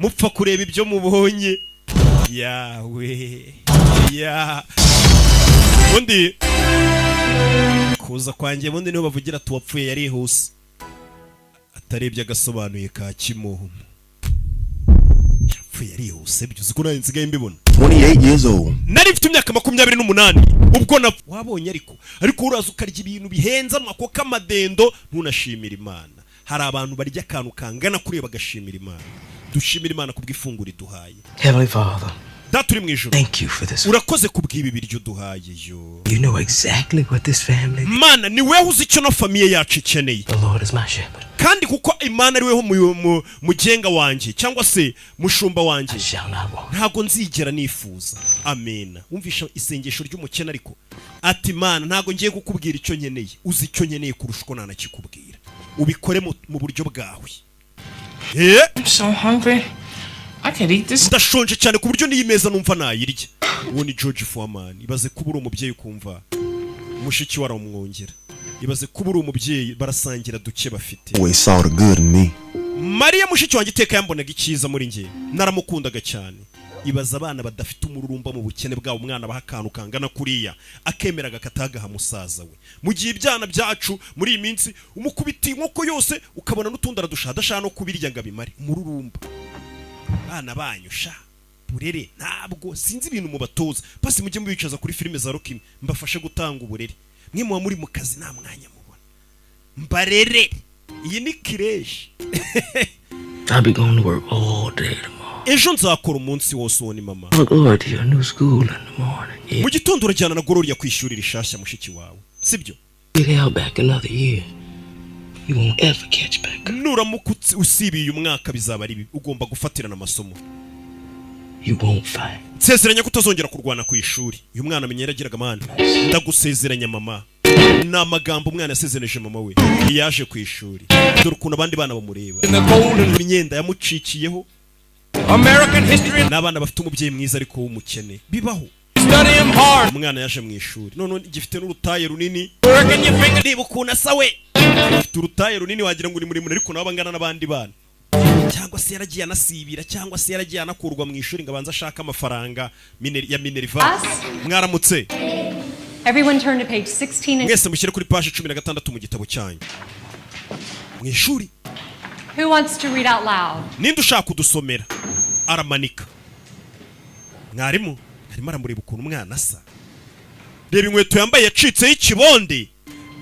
Mupfa kureba ibyo mubonye yawe ya ubundi kuza kwanjye, ubundi niho bavugira ati uwapfuye yarihuse atarebye agasobanuye ka Kimomo. Yapfuye yarihuse byo, uzi ko nanjye nsigaye mbibona. 28 years old. Nari mfite imyaka 28 ubwo na wabonye, ariko uraza ukarya ibintu bihenze, amakoko, amadendo, ntunashimira Imana. Hari abantu barya akantu kangana kuriya bagashimira Imana. Dushimira Imana kubw'ifunguro iduhaye. Heavenly Father, Data uri mu ijuru, thank you for this. urakoze kubw'ibi biryo duhaye yo. You know exactly what this family. Mana, ni weho uzi icyo no famille yacu ikeneye. The Lord is my shepherd. Kandi kuko Imana ari weho mugenga wanjye cyangwa se mushumba wanjye, I shall not want. ntabwo nzigera nifuza. Amena. Wumvisha isengesho ry'umukene ariko, ati: "Imana, ntabwo ngiye kukubwira icyo nkeneye, uzi icyo nkeneye kurusha uko nanakikubwira, ubikore mu buryo bwawe." I'm so hungry. I could eat this. Ndashonje cyane ku buryo n'iyi meza numva nayirya. Uwo ni George Foreman. Ibaze kuba uri umubyeyi ukumva mushiki we aramwongera. Ibaze kuba uri umubyeyi, barasangira duke bafite. Always saw the good in me. Mariya mushiki wanjye iteka yambonaga icyiza muri njye, naramukundaga cyane. Ibaza abana badafite umururumba mu bukene bwabo, umwana abaha akantu kangana kuriya akemera akatagaha musaza we, mu gihe ibyana byacu muri iyi minsi umukubita inkoko yose ukabona n'utundi aradusha, adashaka no kubirya ngo abimare. Umururumba, bana banyu sha, burere ntabwo sinzi ibintu mubatoza. Basi mujye mubicaza kuri filime za Rocky mbafashe gutanga uburere. Mwe muba muri mu kazi, nta mwanya mubona mbarere. Iyi ni crèche. I'll be going to work all day tomorrow. Ejo nzakora umunsi wose. Uwo ni mama. Look, Lord, to your new school in the morning. Yeah. Mu gitondo urajyana na Gloria ku ishuri rishasha mushiki wawe, sibyo? Get held back another year. You won't ever catch back up. Nuramuka usibiye uyu mwaka bizaba ari bibi. Ugomba gufatirana amasomo. You won't fight. Nsezeranya ko utazongera kurwana ku ishuri. Uyu mwana amenya yaragiraga amana. Ndagusezeranya, mama. Ni amagambo umwana yasezeranije mama we. Yaje ku ishuri, dore ukuntu abandi bana bamureba, imyenda yamucikiyeho. American history N'abana bafite umubyeyi mwiza ariko w'umukene bibaho. Study 'em hard. Umwana yaje mu ishuri none gifite n'urutaye runini. Working your fingers. Reba ukuntu asa we, afite urutaye runini wagira ngo ni muremure, ariko nawe aba angana n'abandi bana. Cyangwa se yaragiye anasibira, cyangwa se yaragiye anakurwa mu ishuri ngo abanze ashake amafaranga ya minerval. Mwaramutse. Everyone turn to page 16 and Mwese mushyire kuri paji 16 mu gitabo cyanyu mu ishuri. Who wants to read out loud? Ninde ushaka kudusomera? Aramanika. Mwarimu arimo aramureba ukuntu umwana asa. Reba inkweto yambaye yacitseho ikibonde,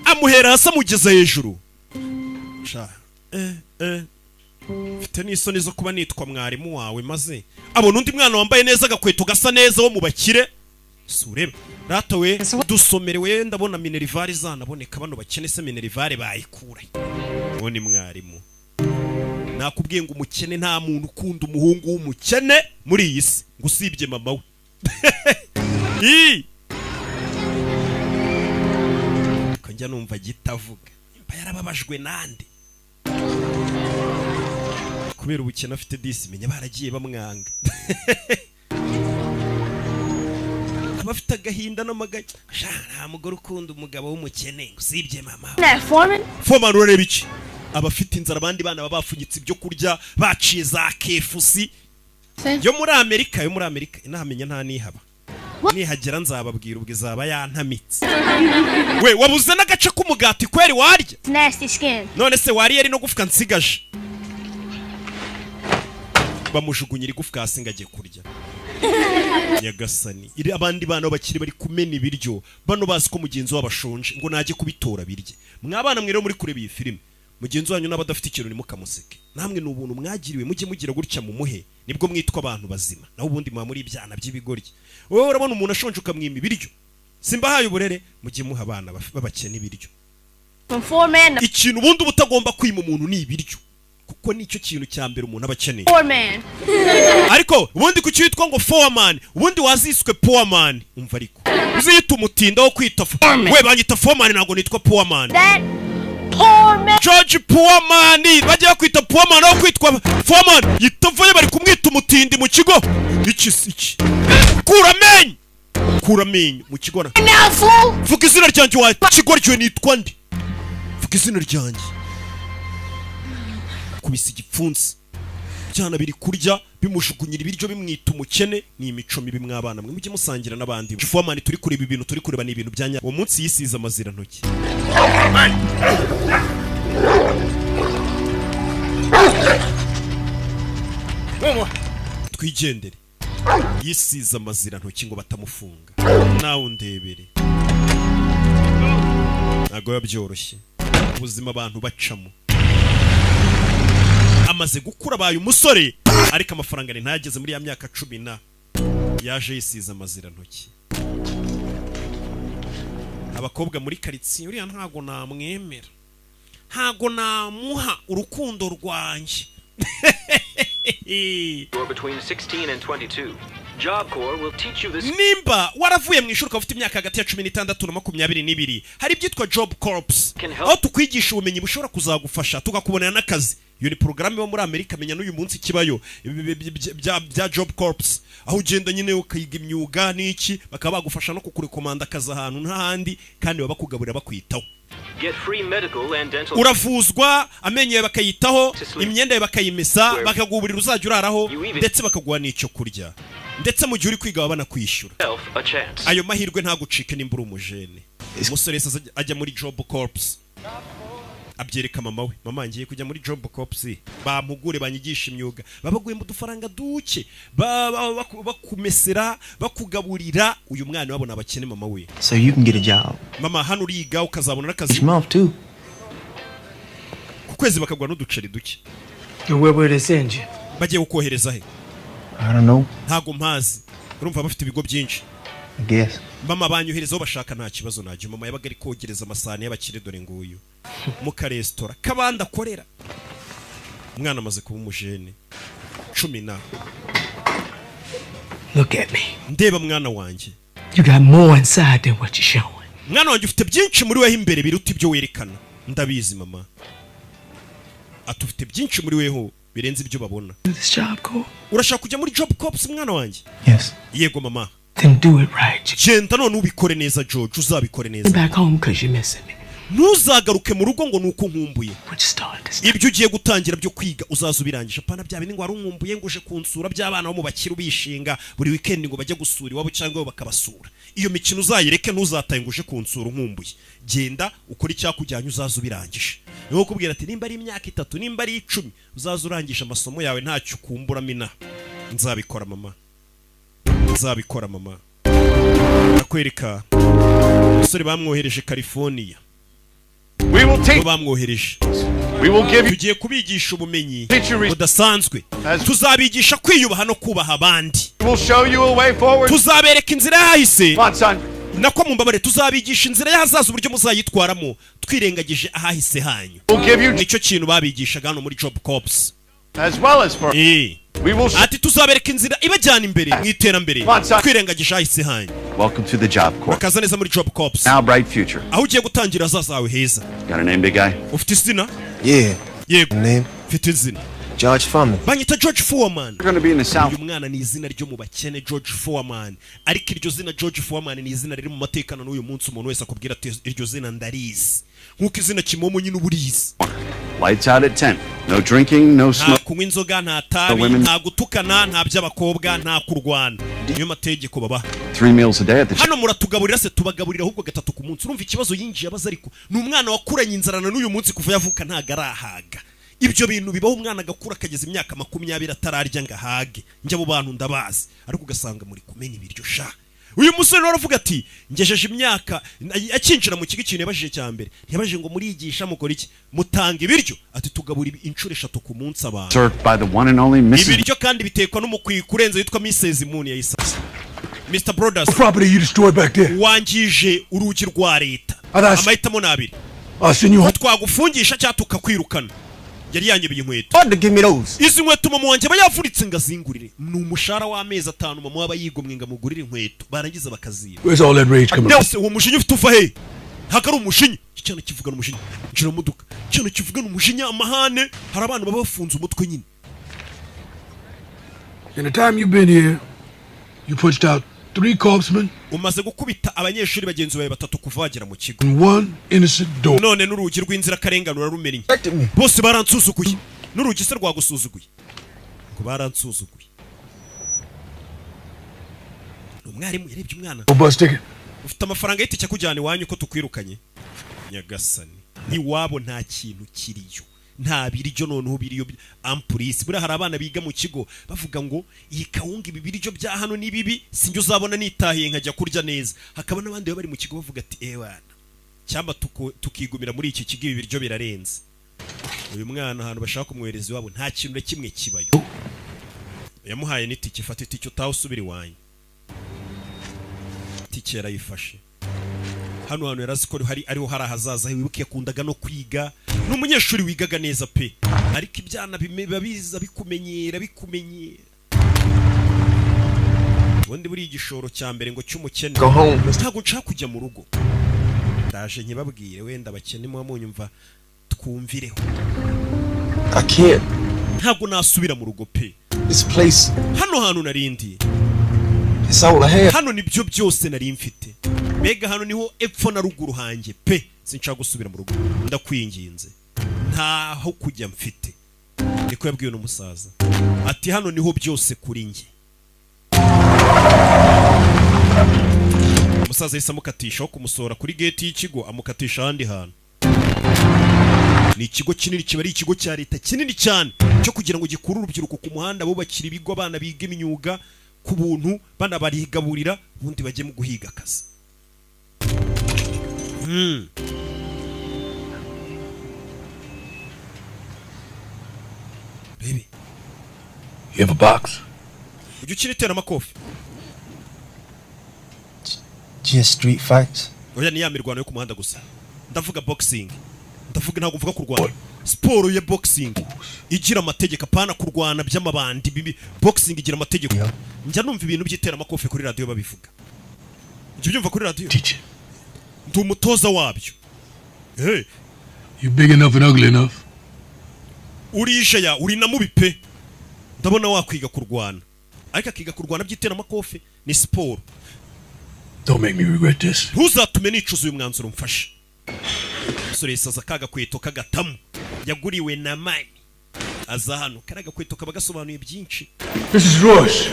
amuhera hasi amugeza hejuru. Sha, mfite n'isoni zo kuba nitwa mwarimu wawe. Maze abona undi mwana wambaye neza, agakweto gasa neza, wo mu bakire. Si ureba rata we, dusomere we, ndabona minerval izanaboneka. Bano bakene se minerval bayikura? Uwo ni mwarimu. Nakubwiye ngo umukene, nta muntu ukunda umuhungu w'umukene muri iyi si ngo usibye mama we. Ii! Ko njya numva gitavuga mba yarababajwe nande kubera ubukene afite? Disi menya baragiye bamwanga, aba afite agahinda n'amaganya. Sha, nta mugore ukunda umugabo w'umukene ngo usibye mama we. That Foreman? Foreman, urareba iki? Abafite inzara, abandi bana baba bafunyitse ibyo kurya, baciye za KFC yo muri Amerika, yo muri Amerika. Inahamenya nta nihaba, nihagera nzababwira. Ubwo izaba yantamitse we. Wabuze n'agace k'umugati kweri warya? Nasty skin. None se wariye ari no gufwa nsigaje? Bamujugunyira igufwa hasi ngo ajye kurya. Nyagasani, iri abandi bana bakiri bari kumena ibiryo, bano bazi ko mugenzi wabo ashonje ngo najye kubitora birye. Mwabana mwe rero muri kureba iyi filime, mugenzi wanyu n'aba adafite ikintu ntimukamuseke. Namwe ni ubuntu mwagiriwe, mujye mugira gutya mumuhe, nibwo mwitwa abantu bazima. Naho ubundi muba muri ibyana by'ibigoryi. Wowe urabona umuntu ashonje ukamwima ibiryo? Simbahaye uburere? Mujye muha abana b'abakene ibiryo. From four man to Ikintu ubundi uba utagomba kwima umuntu ni ibiryo, kuko nicyo kintu cya mbere umuntu aba akeneye. Poor man. Ariko ubundi kuki witwa ngo foreman? Ubundi waziswe poor man. Umva, ariko uziyita umutinda wo kwita we banyita foreman, ntabwo nitwa poor man. That poor man. George Poorman, bagiye kwita poor man aho kwitwa foreman. Yitavaye, bari kumwita umutindi mu kigo. Iki si iki? Kura amenyo, kura amenyo mu kigo na Now, fool. Vuga izina ryanjye wa kigo ryo, nitwa ndi? Vuga izina ryanjye. Kubisa igipfunsi. Ibyana biri kurya bimushugunyira ibiryo, bimwita umukene. Ni imico mibi mw'abana mwe, mujye musangira n'abandi. Foreman, turi kureba ibintu, turi kureba ni ibintu byanya. Uwo munsi yisize amazirantoki. Twigendere. Yisize amazirantoki ngo batamufunga. Nawe undebere, ntabwo biba byoroshye ubuzima abantu bacamo. Amaze gukura, abaye umusore, ariko amafaranga ni ntageze muri ya myaka 10. Yaje yisize amazirantoki. Abakobwa muri karitsiye: "Uriya ntago namwemera, ntago namuha urukundo rwanjye." You're between 16 and 22. Job Corps will teach you this Nimba waravuye mu ishuri ukaba ufite imyaka hagati ya 16 na 22, hari ibyitwa Job Corps, aho tukwigisha ubumenyi bushobora kuzagufasha tukakubonera n'akazi. Iyo ni porogaramu iba muri Amerika, menya n'uyu munsi kibayo, bya Job Corps, aho ugenda nyine ukiga imyuga n'iki, bakaba bagufasha no kukurekomanda akazi ahantu n'ahandi, kandi baba bakugaburira, bakwitaho. Get free medical and dental. Uravuzwa, amenyo yawe bakayitaho, imyenda yawe bakayimesa, bakaguha uburiri uzajya uraraho, ndetse bakaguha n'icyo kurya, ndetse mu gihe uri kwiga baba banakwishyura. Yourself a chance. Ayo mahirwe ntagucike nimba uri umujene. Umusore wese ajya muri Job Corps, abyereka mama we: "Mama, ngiye kujya muri Job Corps, bampugure, banyigisha imyuga." Babaguhemba udufaranga duke, bakumesera, bakugaburira. Uyu mwana babona abakene, mama we. So you can get a job. Mama, hano uriga ukazabona n'akazi. Each month too. Ku kwezi bakaguha n'uduceri duke. And where will they send you? Bagiye kukohereza he? I don't know. Ntago mpazi. Urumva bafite ibigo byinshi. I guess. Mama, banyohereza aho bashaka, nta kibazo najya. Mama yabaga ari kogereza amasahani y'abakire. Dore nguyu mu karesitora k'abandi akorera. Umwana amaze kuba umujene, 10. Look at me. Ndeba, mwana wanjye. You got more inside than what you're showing. Mwana wanjye, ufite byinshi muri weho imbere biruta ibyo werekana. Ndabizi, mama. Ati ufite byinshi muri weho birenze ibyo babona. This Job Corps? Urashaka kujya muri Job Corps, mwana wanjye? Yes. Yego, mama. Then do it right. Genda none ubikore neza, George, uzabikore neza. Back home 'cause you're missing me. Ntuzagaruke mu rugo ngo ni uko nkumbuye. What you started this Ibyo ugiye gutangira byo kwiga uzaza ubirangije, apana bya bindi ngo wari unkumbuye ngo uje kunsura, by'abana bo mu bakire ubishinga buri weekend ngo bajye gusura iwabo cyangwa iwabo bakabasura. Iyo mikino uzayireke, ntuzataye ngo uje kunsura unkumbuye. Genda ukore icyakujyanye, uzaza ubirangije. Niwo kubwira ati nimba ari imyaka 3, nimba ari 10, uzaza urangije amasomo yawe, ntacyo ukumburamo inaha. Nzabikora, mama, nzabikora, mama. Ndakwereka umusore bamwohereje California. We will teach. Bo bamwohereje. We will give you Tugiye kubigisha ubumenyi budasanzwe, tuzabigisha kwiyubaha no kubaha abandi. We will show you a way forward. Tuzabereka inzira y'ahahise. Come on, son. Nako mumbabare, tuzabigisha inzira y'ahazaza, uburyo muzayitwaramo twirengagije ahahise hanyu. We'll give you Nicyo kintu babigishaga hano muri Job Corps. as well as for. We will Ati tuzabereka inzira ibajyana imbere mu iterambere Come on, son. twirengagije ahahise hanyu. Welcome to the Job Corps. Bakaza neza muri Job Corps. Now, bright future. Aho ugiye gutangira ahazaza hawe heza. Got a name, big guy? Ufite izina? Yeah. Yego. Name? Mfite izina. George Foreman. Banyita George Foreman. We're going to be in the South. Uyu mwana ni izina ryo mu bakene, George Foreman, ariko iryo zina George Foreman ni izina riri mu matekano n'uyu munsi. Umuntu wese akubwira ati iryo zina ndarizi, nk'uko izina Kimomo nyine uba urizi. Lights out at 10. No drinking, no Nta smoke. kunywa inzoga, nta tabi, Women. nta gutukana, nta by'abakobwa, nta kurwana. Niyo mategeko babaha. 3 meals a day at the Hano muratugaburira se? Tubagaburira ahubwo gatatu ku munsi. Urumva ikibazo yinjiye abaza, ariko ni umwana wakuranye inzara, na n'uyu munsi kuva yavuka ntago arahaga. Ibyo bintu bibaho, umwana agakura akageza imyaka 20 atararya ngo ahage. Njye abo bantu ndabazi, ariko ugasanga muri kumena ibiryo sha. Uyu musore nawe aravuga ati ngejeje imyaka. Akinjira mu kigo, ikintu yabajije cya mbere, ntiyabajije ngo murigisha, mukora iki, mutanga ibiryo. Ati tugabura inshuro eshatu ku munsi abantu. Served by the one and only Mrs. Ibiryo kandi bitekwa n'umukwiko urenze witwa Mrs. Moon yayisase. Mr. Brothers. Property you destroyed back there. Wangije urugi rwa leta. Amahitamo ni abiri: I'll send you ko twagufungisha cyangwa tukakwirukana. Yari yanyibye inkweto. To give me those. Izi nkweto mama wanjye aba yavuritse ngo azingurire. Ni umushahara w'amezi 5 mama aba yigomwe ngo amugurire inkweto, barangiza bakaziba. Where's all that rage coming from? Ese uwo mujinya ufite uva he? Ntabwo ari umujinya. Iki cyana kivugana umujinya, njira mu modoka. Cyana kivugana umujinya, amahane. Hari abana baba bafunze umutwe nyine. In the time you've been here, you punched out three corpsmen Umaze gukubita abanyeshuri bagenzi bawe batatu kuva wagera mu kigo and one innocent door. None n'urugi rw'inzirakarengane urarumennye. Bose baransuzuguye. N'urugi se rwagusuzuguye? Ngo baransuzuguye. Ni umwarimu yarebye umwana. No bus ticket. Ufite amafaranga y'itike akujyana iwanyu ko tukwirukanye? Nyagasani, iwabo nta kintu kiriyo, nta biryo. Noneho biriyo ampurisi. Buriya hari abana biga mu kigo bavuga ngo iyi kawunga, ibi biryo bya hano ni bibi, sinjye uzabona nitahiye nkajya kurya neza. Hakaba n'abandi baba bari mu kigo bavuga ati: "Ewana, cyangwa tukigumira muri iki kigo, ibi biryo birarenze." Uyu mwana ahantu bashaka kumwohereza iwabo nta kintu na kimwe kibayo. Yamuhaye n'itike: "Fata itike utaha usubira iwanyu." Itike yarayifashe. Hano hantu yari azi ko hari ariho hari ahazaza he. Wibuke yakundaga no kwiga, ni umunyeshuri wigaga neza pe, ariko ibyana biba biza bikumenyera, bikumenyera. Ubundi buriya igishoro cya mbere ngo cy'umukene. Go home, mister. Ntabwo nshaka kujya mu rugo. Ndaje nkibabwire, wenda abakene muba munyumva, twumvireho. I can't. Ntabwo nasubira mu rugo pe. This place, Hano hantu narindi, it's all I have. hano nibyo byose nari mfite. Mbega hano niho epfo na ruguru hanjye pe. Sinshaka gusubira mu rugo, ndakwinginze, ntaho kujya mfite. Niko yabwiwe n'umusaza, ati hano niho byose kuri njye. Umusaza yahise amukatisha aho kumusohora kuri gate y'ikigo, amukatisha ahandi hantu. Ni ikigo kinini, kiba ari ikigo cya leta kinini cyane cyo kugira ngo gikure urubyiruko ku muhanda, bubakira ibigo, abana biga imyuga ku buntu, banabarigaburira, ubundi bajye mu guhiga akazi. Baby. You have a box? Ujya ukina iteramakofe? Just street fights. Oya, ni ya mirwano yo ku muhanda gusa. Ndavuga boxing, ndavuga, ntabwo mvuga kurwana. Siporo ya boxing igira amategeko, apana kurwana by'amabandi bibi. Boxing igira amategeko. Njya numva ibintu by'iteramakofe kuri radiyo babivuga. Njya ubyumva kuri radiyo. Ndi umutoza wabyo. Hey. You big enough and ugly enough. Urije ya uri na mubi pe, ndabona wakwiga kurwana. Ariko akiga kurwana by'iteramakofe, ni siporo. Don't make me regret this. Ntuzatume nicuza uyu mwanzuro mfashe. Umusore yisaza ka gakweto k'agatamu yaguriwe na mani, aza hano. Kariya gakweto kaba gasobanuye byinshi. This is Royce.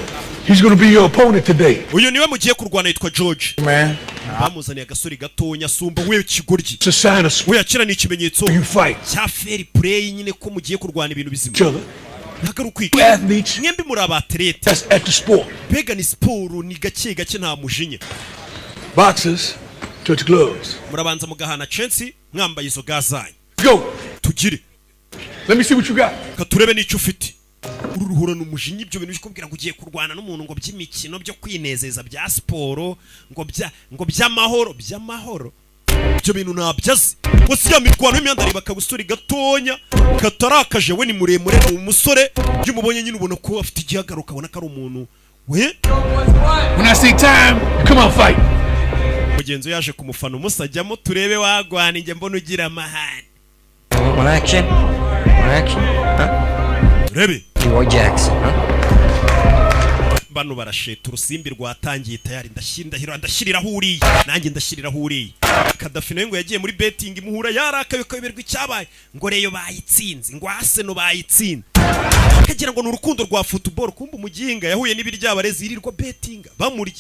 He's gonna be your opponent today. Uyu niwe mugiye kurwana, yitwa George. Man. Bamuzaniye agasore gatonya asumba we kigoryi. It's a sign of We yakira ni ikimenyetso you fight. cya fair play nyine, ko mugiye kurwana ibintu bizima. Each other. Ntabwo ari ukwica. Athletes. Mwembi muri abathlete. That's at the sport. Mbega ni siporo, ni gake gake, nta mujinya. Boxers, touch gloves. Murabanza mugahana chance mwambaye izo ga zanyu. Go. Tugire. Let me see what you got. Ka turebe n'icyo ufite. Uru ruhurana umujinya. Ibyo bintu bikubwira ngo ugiye kurwana n'umuntu ngo by'imikino, byo kwinezeza, bya siporo, ngo bya ngo by'amahoro, by'amahoro, ibyo bintu ntabyo azi. Ngo si ya mirwano y'imyanda. Reba akagusore gatonya katarakaje. We ni muremure, ni umusore, iyo umubonye nyine ubona ko afite igihagararo, ukabona ko ari umuntu we. When I say time, come on, fight. Mugenzi we yaje kumufana umusajyamo: "Turebe wagwana, njye mbona ugira amahane." Want action? Want action? Huh? Turebe. Leroy Jackson, huh? Bano barasheta, urusimbi rwatangiye tayari. Ndashyira, ndashyiriraho uriya, nanjye ndashyiriraho uriya. Kadafi nawe ngo yagiye muri betting imuhura yarakaye, ukayoberwa icyabaye, ngo Rayon bayitsinze, ngo Arsenal bayitsinze, akagira ngo ni urukundo rwa football. Kumva umuginga yahuye n'ibiryabarezi, yirirwa betting bamurya.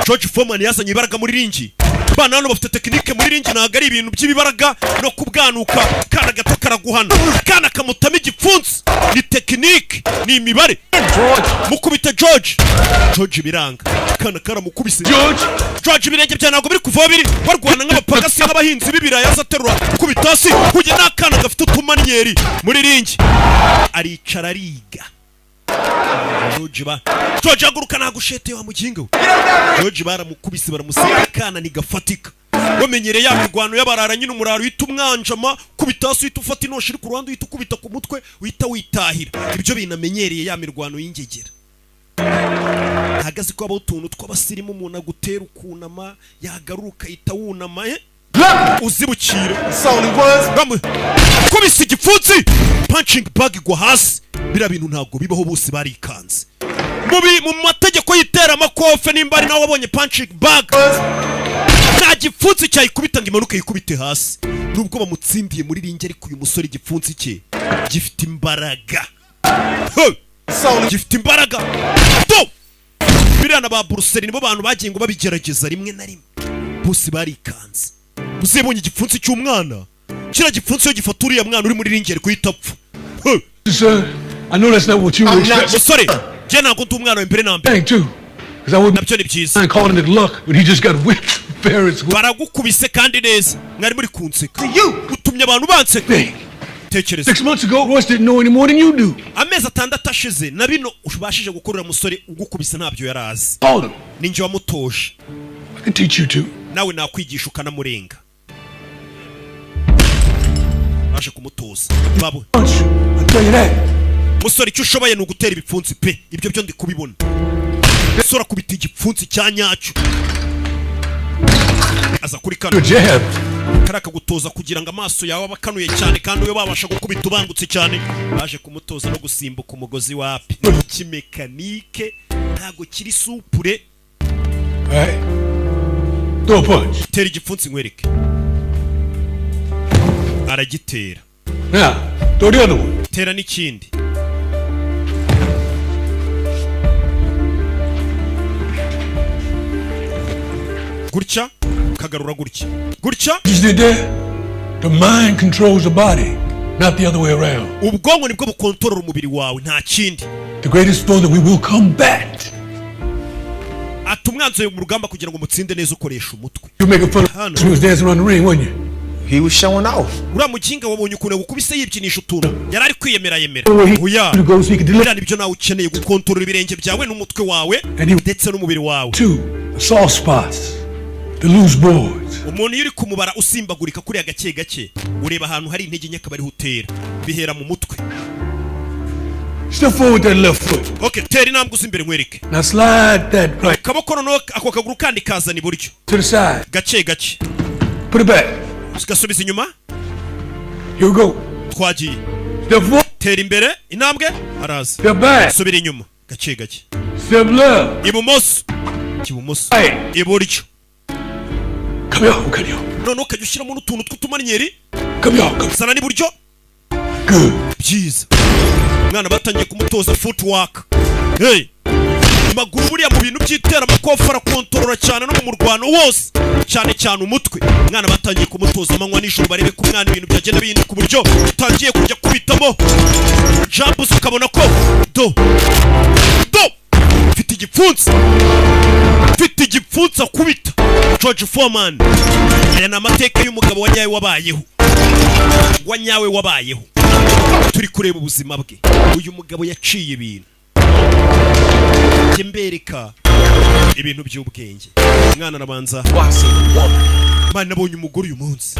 George Foreman yazanye ibaraga muri ring. Bana hano bafite technique muri ring, ntabwo ari ibintu by'ibibaraga no kubwanuka. Kana gato karaguhana, kana kamutama igipfunsi. Ni technique, ni imibare. Mukubita George, George biranga, kana karamukubise. George. George, ibirenge bya ntabwo biri kuva biri barwana nk'abapagasi, nk'abahinzi b'ibirayi. Aza aterura, kubita hasi kujya. N'akana gafite utumanyeri muri ring. Aricara ariga. George ba George, haguruka, nagushete wa muginga we. George baramukubise, baramuseka. Akana ntigafatika, wamenyereye ya mirwano y'abarara nyine. Umuraro uhita umwanjama, kubita hasi, uhita ufata inoshi iri ku ruhande, uhita ukubita ku mutwe, uhita witahira. Ibyo binamenyereye ya mirwano y'ingegera. Hagaze ko habaho utuntu tw'abasirimu, umuntu agutera ukunama, yagaruka ahita wunama, uzibukire. Kubise igipfunsi, punching bag igwa hasi. Biriya bintu ntabwo bibaho, bose barikanze. Mu mategeko y'iteramakofe, nimba ari nawe wabonye punching bag, nta gipfunsi cyayikubita ngo imanuke yikubite hasi, nubwo bamutsindiye muri ring. Ariko uyu musore igipfunsi cye gifite imbaraga. Huh! Gifite imbaraga. Do biriya na ba Bruce Lee nibo bantu bagiye ngo babigerageza rimwe na rimwe, bose barikanze. Uzibonye igipfunsi cy'umwana, kiriya gipfunsi iyo gifata uriya mwana uri muri ring ari guhita apfa. Huh. Sir, I know that's not what you were expecting. Musore, njye ntabwo ndi umwana wa mbere na mbere. Thank too. Because I wouldn't Nabyo ni byiza. mind calling it luck when he just got whipped fair and square. Baragukubise kandi neza, mwari muri kunseka, utumye abantu banseka. Tekereza. 6 months ago, Royce didn't know any more than you do. Amezi 6 ashize na bino ubashije gukorera musore ugukubise ntabyo yari azi. Taught him. Ninjye wamutoje. I can teach you too. Nawe nakwigisha ukanamurenga. Aje kumutoza babo. Punch. I tell you that. Musore, icyo ushoboye ni ugutera ibipfunsi pe, ibyo byo ndi kubibona. Musore akubita igipfunsi cya nyacyo, aza kuri kano. Good jab. Kariya kagutoza kugira ngo amaso yawe abe akanuye cyane kandi ube wabasha gukubita ubangutse cyane. Baje kumutoza no gusimbuka umugozi. Wapi, kimekanike ntabwo kiri souple. All right. Throw a punch. Tera igipfunsi nkwereke. Aragitera. Now, throw the other one. Tera n'ikindi. Gutya kagarura, gutya, gutya. Just did there. The mind controls the body, not the other way around. Ubwonko nibwo bukontorora umubiri wawe, nta kindi. The greatest foe that we will combat. Ati umwanzuro mu rugamba kugira ngo mutsinde neza ukoresha umutwe. You making fun of Hano. he was dancing around the ring, wasn't you? He was showing off. Uriya muginga wabonye ukuntu yagukubise yibyinisha utuntu, yari ari kwiyemera yemera. Oya. To go so he could deliver Biriya nibyo nawe ukeneye, gukontorora ibirenge byawe n'umutwe wawe ndetse n'umubiri wawe. two the soft spots, the loose boards. Umuntu iyo uri kumubara usimbagurika kuriya gake gake, ureba ahantu hari intege nke akaba ariho utera. Bihera mu mutwe. Step forward that left foot. Okay, tera intambwe uza imbere nkwereke. Now slide that right Kaboko noneho, ako kaguru kandi kazana iburyo. to the side. Gake gake. Put it back. Gasubiza inyuma. Here we go. Twagiye. Step forward. Tera imbere intambwe, araza. Step back. Subira inyuma gake gake. Step left. Ibumoso, ibumoso. Right. Iburyo. Come here, come here. Noneho ukajya ushyiramo n'utuntu tw'utumanyeri. Come here, come. Zana n'iburyo. Good. Byiza. Umwana batangiye kumutoza footwork. Hey, amaguru buriya mu bintu by'iteramakofe arakontorora cyane, no mu murwano wose, cyane cyane umutwe. Umwana batangiye kumutoza amanywa nijoro, barebe ko umwana ibintu byagenda bihinduka, uburyo utangiye kujya kubitamo jumps, ukabona ko do do mfite igipfunsi, mfite igipfunsi akubita. George Foreman, aya ni amateka y'umugabo wa nyawe wabayeho, wa nyawe wabayeho. Turi kureba ubuzima bwe. Uyu mugabo yaciye ibintu. Njye mbereka ibintu by'ubwenge. Umwana arabanza. Mwana, nabonye umugore uyu munsi.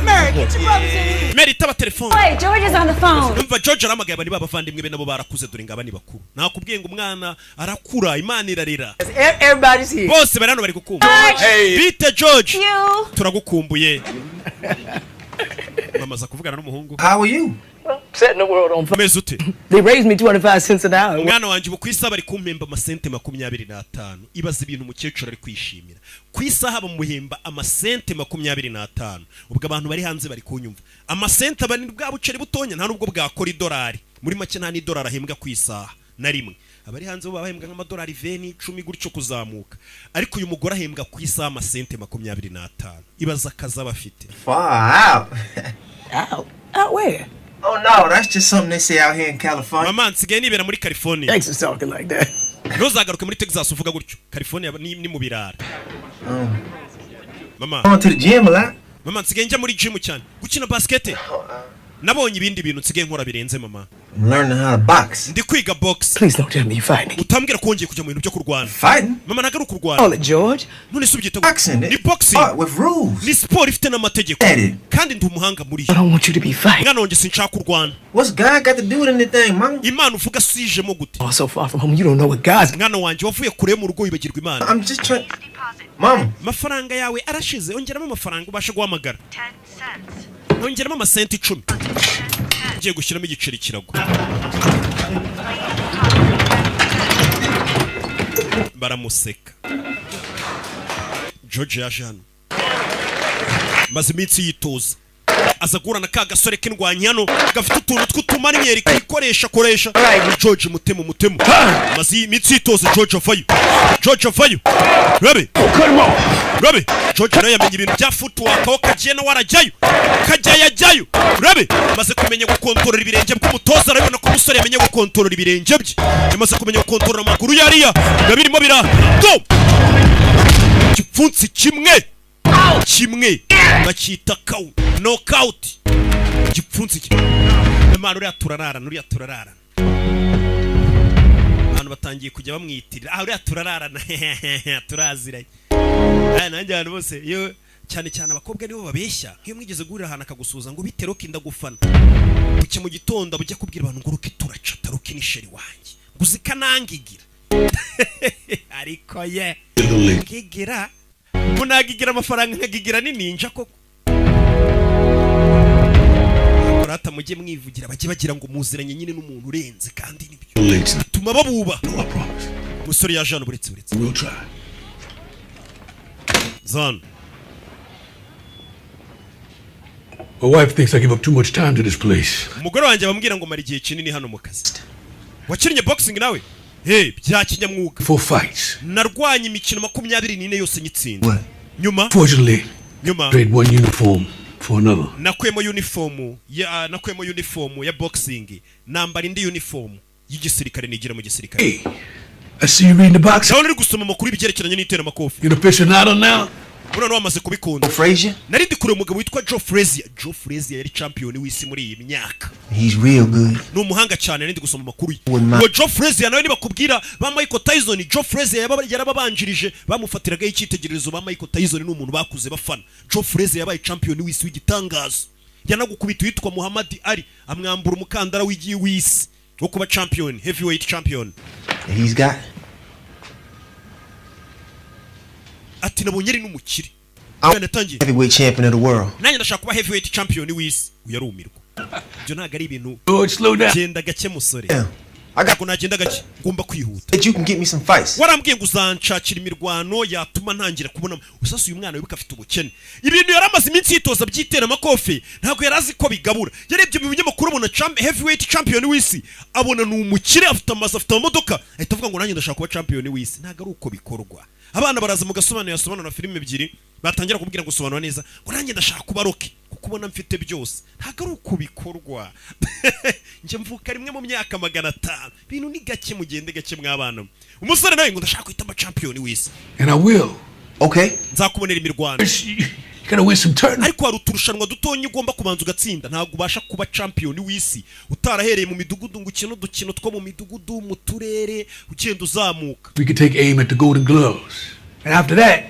Mary, get your brothers in here. Mary, itaba telefone. Wait, George is on the phone. Umva, George arahamagaye. Aba ni b'abavandimwe be, nabo barakuze. Dore ngaba ni bakuru. Nakubwiye ngo umwana arakura, Imana irarera. Everybody's here. Bose bari hano bari gukumva. Hey. Bite, George? You. Turagukumbuye. Bamaze kuvugana n'umuhungu. How are you? Setting the world on fire. Umeze ute? They raised me 25 cents an hour. Umwana wanjye ubu ku isaha bari kumpemba amasente 25. Ibaza ibintu umukecuru ari kwishimira. Ku isaha bamuhemba amasente 25. Ubwo abantu bari hanze bari kunyumva, amasente aba ni bwa buceri butonya, nta nubwo bwakora idolari. Muri make nta n'idolari ahembwa ku isaha na rimwe. Abari hanze bo baba bahembwa nk'amadolari 20, 10 gutyo kuzamuka, ariko uyu mugore ahembwa ku isaha amasente 25. Ibaza akazi aba afite. Far out. Out? Out where? Oh no, that's just something they say out here in California. Mama, nsigaye nibera muri California. Thanks for talking like that. Ntuzagaruke muri Texas uvuga gutyo. California ni mu birara. Mama. Going to the gym a lot. Mama, nsigaye njya muri gym cyane, gukina basket. Nabonye ibindi bintu nsigaye nkora birenze, mama. I'm learning how to box. Ndi kwiga box. Please don't tell me you're fighting. Utambwira ko wongeye kujya mu bintu byo kurwana. Fighting? Mama, ntabwo ari ukurwana. Call it, George. None se ubyita Boxing. Ni boxing. Art with rules. Ni siporo ifite n'amategeko At it. kandi ndi umuhanga muri I yo. don't want you to be fighting. Mwana wanjye, sinshaka kurwana. What's God got to do with anything, mama? Imana uvuga sijemo gute? Oh, so far from home, you don't know what God's. Mwana wanjye, wavuye kure yo mu rugo, wibagirwa Imana. I'm just trying. Mama. Amafaranga yawe arashize, ongeramo amafaranga ubashe guhamagara. Ongeramo amasenti 10. Ngiye gushyiramo igiceri kiragwa, baramuseka. George yaje hano, maze iminsi yitoza. Aza guhura na ka gasore k'indwanyi hano gafite utuntu tw'utumaniyeri kikoresha koresha. George mutemu mutemu maze iyi imitsi yitoze. George avayo, George avayo, rabe rabe. George nawe yamenye ibintu bya footwork, aho kagiye nawe arajyayo, kajyayo ajyayo. Rabe maze kumenya gukontorora ibirenge bw'umutoza. Arabibona ko umusore yamenye gukontorora ibirenge bye, yamaze kumenya gukontorora amaguru yariya biba birimo bira do igipfunsi kimwe kimwe bacyita kawu knockout. Igipfunsi kimwe. Imana, uriya turararana, uriya turararana. Abantu batangiye kujya bamwitirira, ah, uriya turararana, turaziranye. Aya nanjye abantu bose iyo, cyane cyane abakobwa nibo babeshya. Nk'iyo mwigeze guhurira ahantu akagusuhuza ngo bite Rocky, ndagufana, bucya mu gitondo bujya kubwira abantu ngo Rocky turacata, Rocky ni chéri wanjye, ngo uzi kanangigira. Ariko ye ngigira munagigira amafaranga nkagigira ni ninja koko. Kurata mujye mwivugira, bajye bagira ngo muziranye nyine n'umuntu urenze, kandi nibyo bituma babuba. Umusore yaje hano, buretse buretse. We'll try. Zan. My wife thinks I give up too much time to this place. Umugore wanjye bamubwira ngo mara igihe kinini hano mu kazi. Wakinnye boxing nawe? Hey, bya kinyamwuga. Four fights. Narwanye imikino 24 yose nyitsinda. Nyuma Fortunately, nyuma trade one uniform for another. Nakuyemo uniform ya boxing, nambara indi uniform y'igisirikare, nigira mu gisirikare. Hey, I see you reading the box. Ndabona uri gusoma amakuru y'ibyerekeranye n'iteramakofe. You're an aficionado now? Buriya wamaze kubikunda. Frazier? Nari ndi kureba umugabo witwa Joe Frazier. Joe Frazier yari champion w'isi muri iyi myaka. He's real good. Ni umuhanga cyane, nari ndi gusoma amakuru ye. Wouldn't mind. Uwo Joe Frazier nawe nibakubwira ba Michael Tyson, Joe Frazier yarababanjirije, bamufatiragaho icyitegererezo. Ba Michael Tyson ni umuntu bakuze bafana. Joe Frazier yabaye champion w'isi w'igitangaza, yanagukubita uwitwa Muhammad Ali, amwambura umukandara w'igiye w'isi wo kuba champion, heavyweight champion. That he's got. Ati nabonye ari n'umukire. I'm Kandi yatangiye heavyweight champion of the world. Nanjye ndashaka kuba heavyweight champion w'isi. Uyu arumirwa, ibyo ntabwo ari ibintu. George, slow down. Genda gake musore. Yeah. I got Ntabwo nagenda gake, ngomba kwihuta. that you can get me some fights. Warambwiye ngo uzanshakira imirwano yatuma ntangira kubona usasa. Uyu mwana wibuka afite ubukene. Ibintu yari amaze iminsi yitoza by'iteramakofe ntabwo yari azi ko bigabura. Yarebye mu binyamakuru abona heavyweight champion w'isi, abona ni umukire, afite amazu, afite amamodoka, ahita avuga ngo nanjye ndashaka kuba champion w'isi. Ntabwo ari uko bikorwa. Abana baraza mu gasobanuro, yasobanura filime ebyiri, batangira kubwira ngo sobanura neza, ngo nanjye ndashaka kuba Rocky kuko ubona mfite byose. Ntabwo ari uko bikorwa. Njye mvuka rimwe mu myaka 500. Ibintu ni gake, mugende gake mw'abana mwe. Umusore nawe ngo ndashaka guhita aba champion w'isi. And I will. Okay. Nzakubonera imirwano. You gotta win some tournaments. Ariko hari uturushanwa dutonya ugomba kubanza ugatsinda. Ntabwo ubasha kuba champion w'isi utarahereye mu midugudu ngo ukine udukino two mu midugudu, mu turere, ugenda uzamuka. We could take aim at the Golden Gloves. And after that,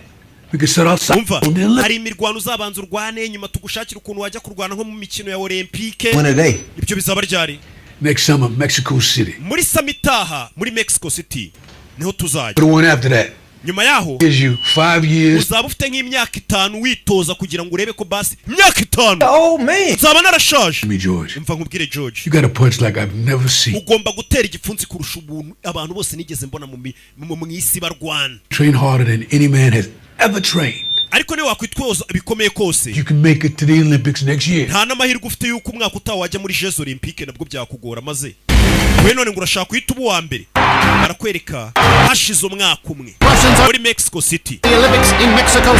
we could set our sights Umva, on the Olympics. hari imirwano uzabanza urwane, nyuma tugushakira ukuntu wajya kurwana nko mu mikino ya Olympique. When are they? Ibyo bizaba ryari? Next summer, Mexico City. Muri summer itaha muri Mexico City niho tuzajya. The one after that Nyuma yaho gives you 5 years. uzaba ufite nk'imyaka 5 witoza kugira ngo urebe ko basi imyaka 5 Oh man. nzaba narashaje. Me, George. Umva nkubwire George. You got a punch like I've never seen. Ugomba gutera igipfunsi kurusha ubuntu abantu bose nigeze mbona mu isi barwana. Train harder than any man has ever trained. Ariko niyo wakwitwoza bikomeye kose, You can make it to the Olympics next year. nta n'amahirwe ufite y'uko umwaka utaha wajya muri Jeux Olympique, nabwo byakugora. Maze we none ngo urashaka guhita uba uwa mbere. Barakwereka hashize umwaka umwe muri Mexico City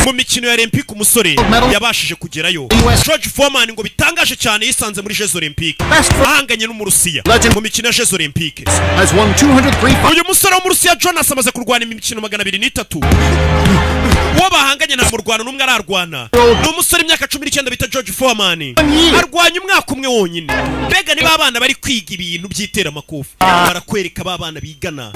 mu mikino ya Olympique, umusore yabashije kugerayo. George Foreman ngo bitangaje cyane yisanze muri Jeux Olympique ahanganye n'Umurusiya mu mikino ya Jeux Olympique. Uyu musore w'Umurusiya Jonas amaze kurwana imikino 203. Uwo bahanganye nta murwano n'umwe ararwana, ni umusore imyaka 19 bita George Foreman, arwanya umwaka umwe wonyine. Mbega niba abana bari kwiga ibintu by'iteramakofe, barakwereka ba bana bigana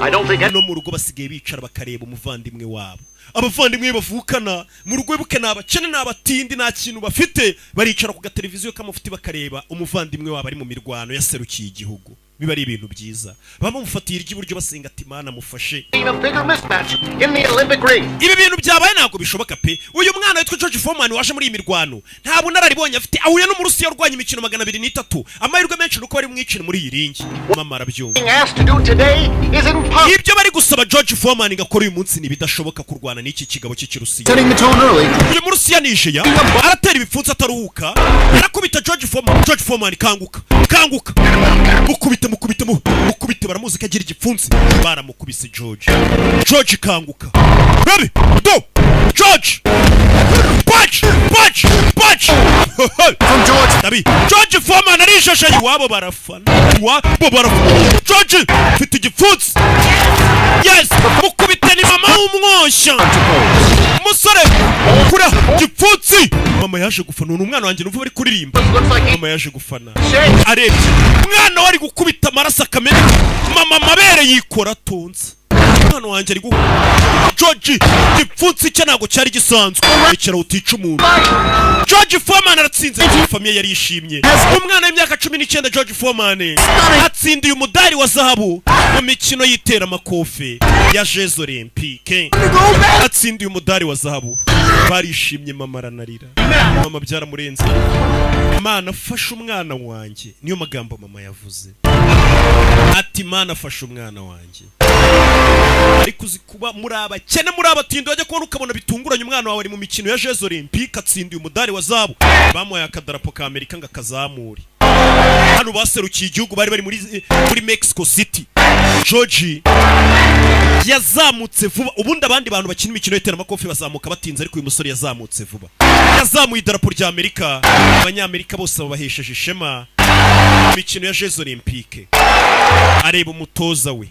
no mu rugo basigaye bicara bakareba umuvandimwe wabo, abavandimwe bavukana mu rugo. Wibuke ni abakene, ni abatindi, nta kintu bafite. Baricara ku gateleviziyo k'amafuti bakareba umuvandimwe wabo ari mu mirwano yaserukiye igihugu. Biba ari ibintu byiza, baba bamufatiye iry'iburyo, basenga ati: "Mana, mufashe." A bigger mismatch in the Olympic ring. Ibi bintu byabaye ntabwo bishoboka pe. Uyu mwana witwa George Foreman waje muri iyi mirwano nta bunararibonye afite, ahuye n'Umurusiya urwanya imikino 203. Amahirwe menshi nuko bari bumwicire muri iyi ring. Mama arabyumva. Being asked to do today is impossible. Ibyo bari gusaba George Foreman ngo akore uyu munsi ni ibidashoboka, kurwana n'iki kigabo cy'Ikirusiya. Setting the tone early. Uyu Murusiya nijeya aratera ibipfunsi ataruhuka, arakubita George Foreman. George Foreman, kanguka, kanguka, mukubite, mukubite, mukubite. Baramuzi ko agira igipfunsi, baramukubise. George, George, kanguka baby, do George, punch, punch, punch From George. Dabi George Foreman arishashaye, iwabo barafana, iwabo barafana. George mfite igipfunsi, yes, mukubite, ni mama w'umwoshya umusore kura gipfunsi. Mama yaje gufana, ni umwana wanjye, numva bari kuririmba. Looks like he Mama yaje gufana, shakes. arebye umwana we ari gukubita, amaraso akameneka, mama amabere yikora atonze. Umwana wanjye ari George gipfunsi cye ntabwo cyari gisanzwe. Rekera, utica umuntu. George Foreman aratsinze, famille yari yishimye. Umwana w'imyaka 19, George Foreman, atsindiye umudari wa zahabu mu mikino y'iteramakofe ya Jeux Olympique. Atsindiye umudari wa zahabu, barishimye, mama aranarira, mama byaramurenze. "Mana, fasha umwana wanjye," niyo magambo mama yavuze, ati: "Mana, fasha umwana wanjye." Ariko uzi kuba muri abakene, muri abatindi, wajya kubona ukabona bitunguranye, umwana wawe ari mu mikino ya Jeux Olympique, atsindiye umudari wa zahabu, bamuhaye akadarapo ka Amerika ngo akazamure. Hano baserukiye igihugu, bari muri Mexico City. George yazamutse vuba. Ubundi abandi bantu bakina imikino y'iteramakofe bazamuka batinze, ariko uyu musore yazamutse vuba, yazamuye idarapo rya Amerika. Abanyamerika bose babahesheje ishema mu mikino ya Jeux Olympique. Areba umutoza we.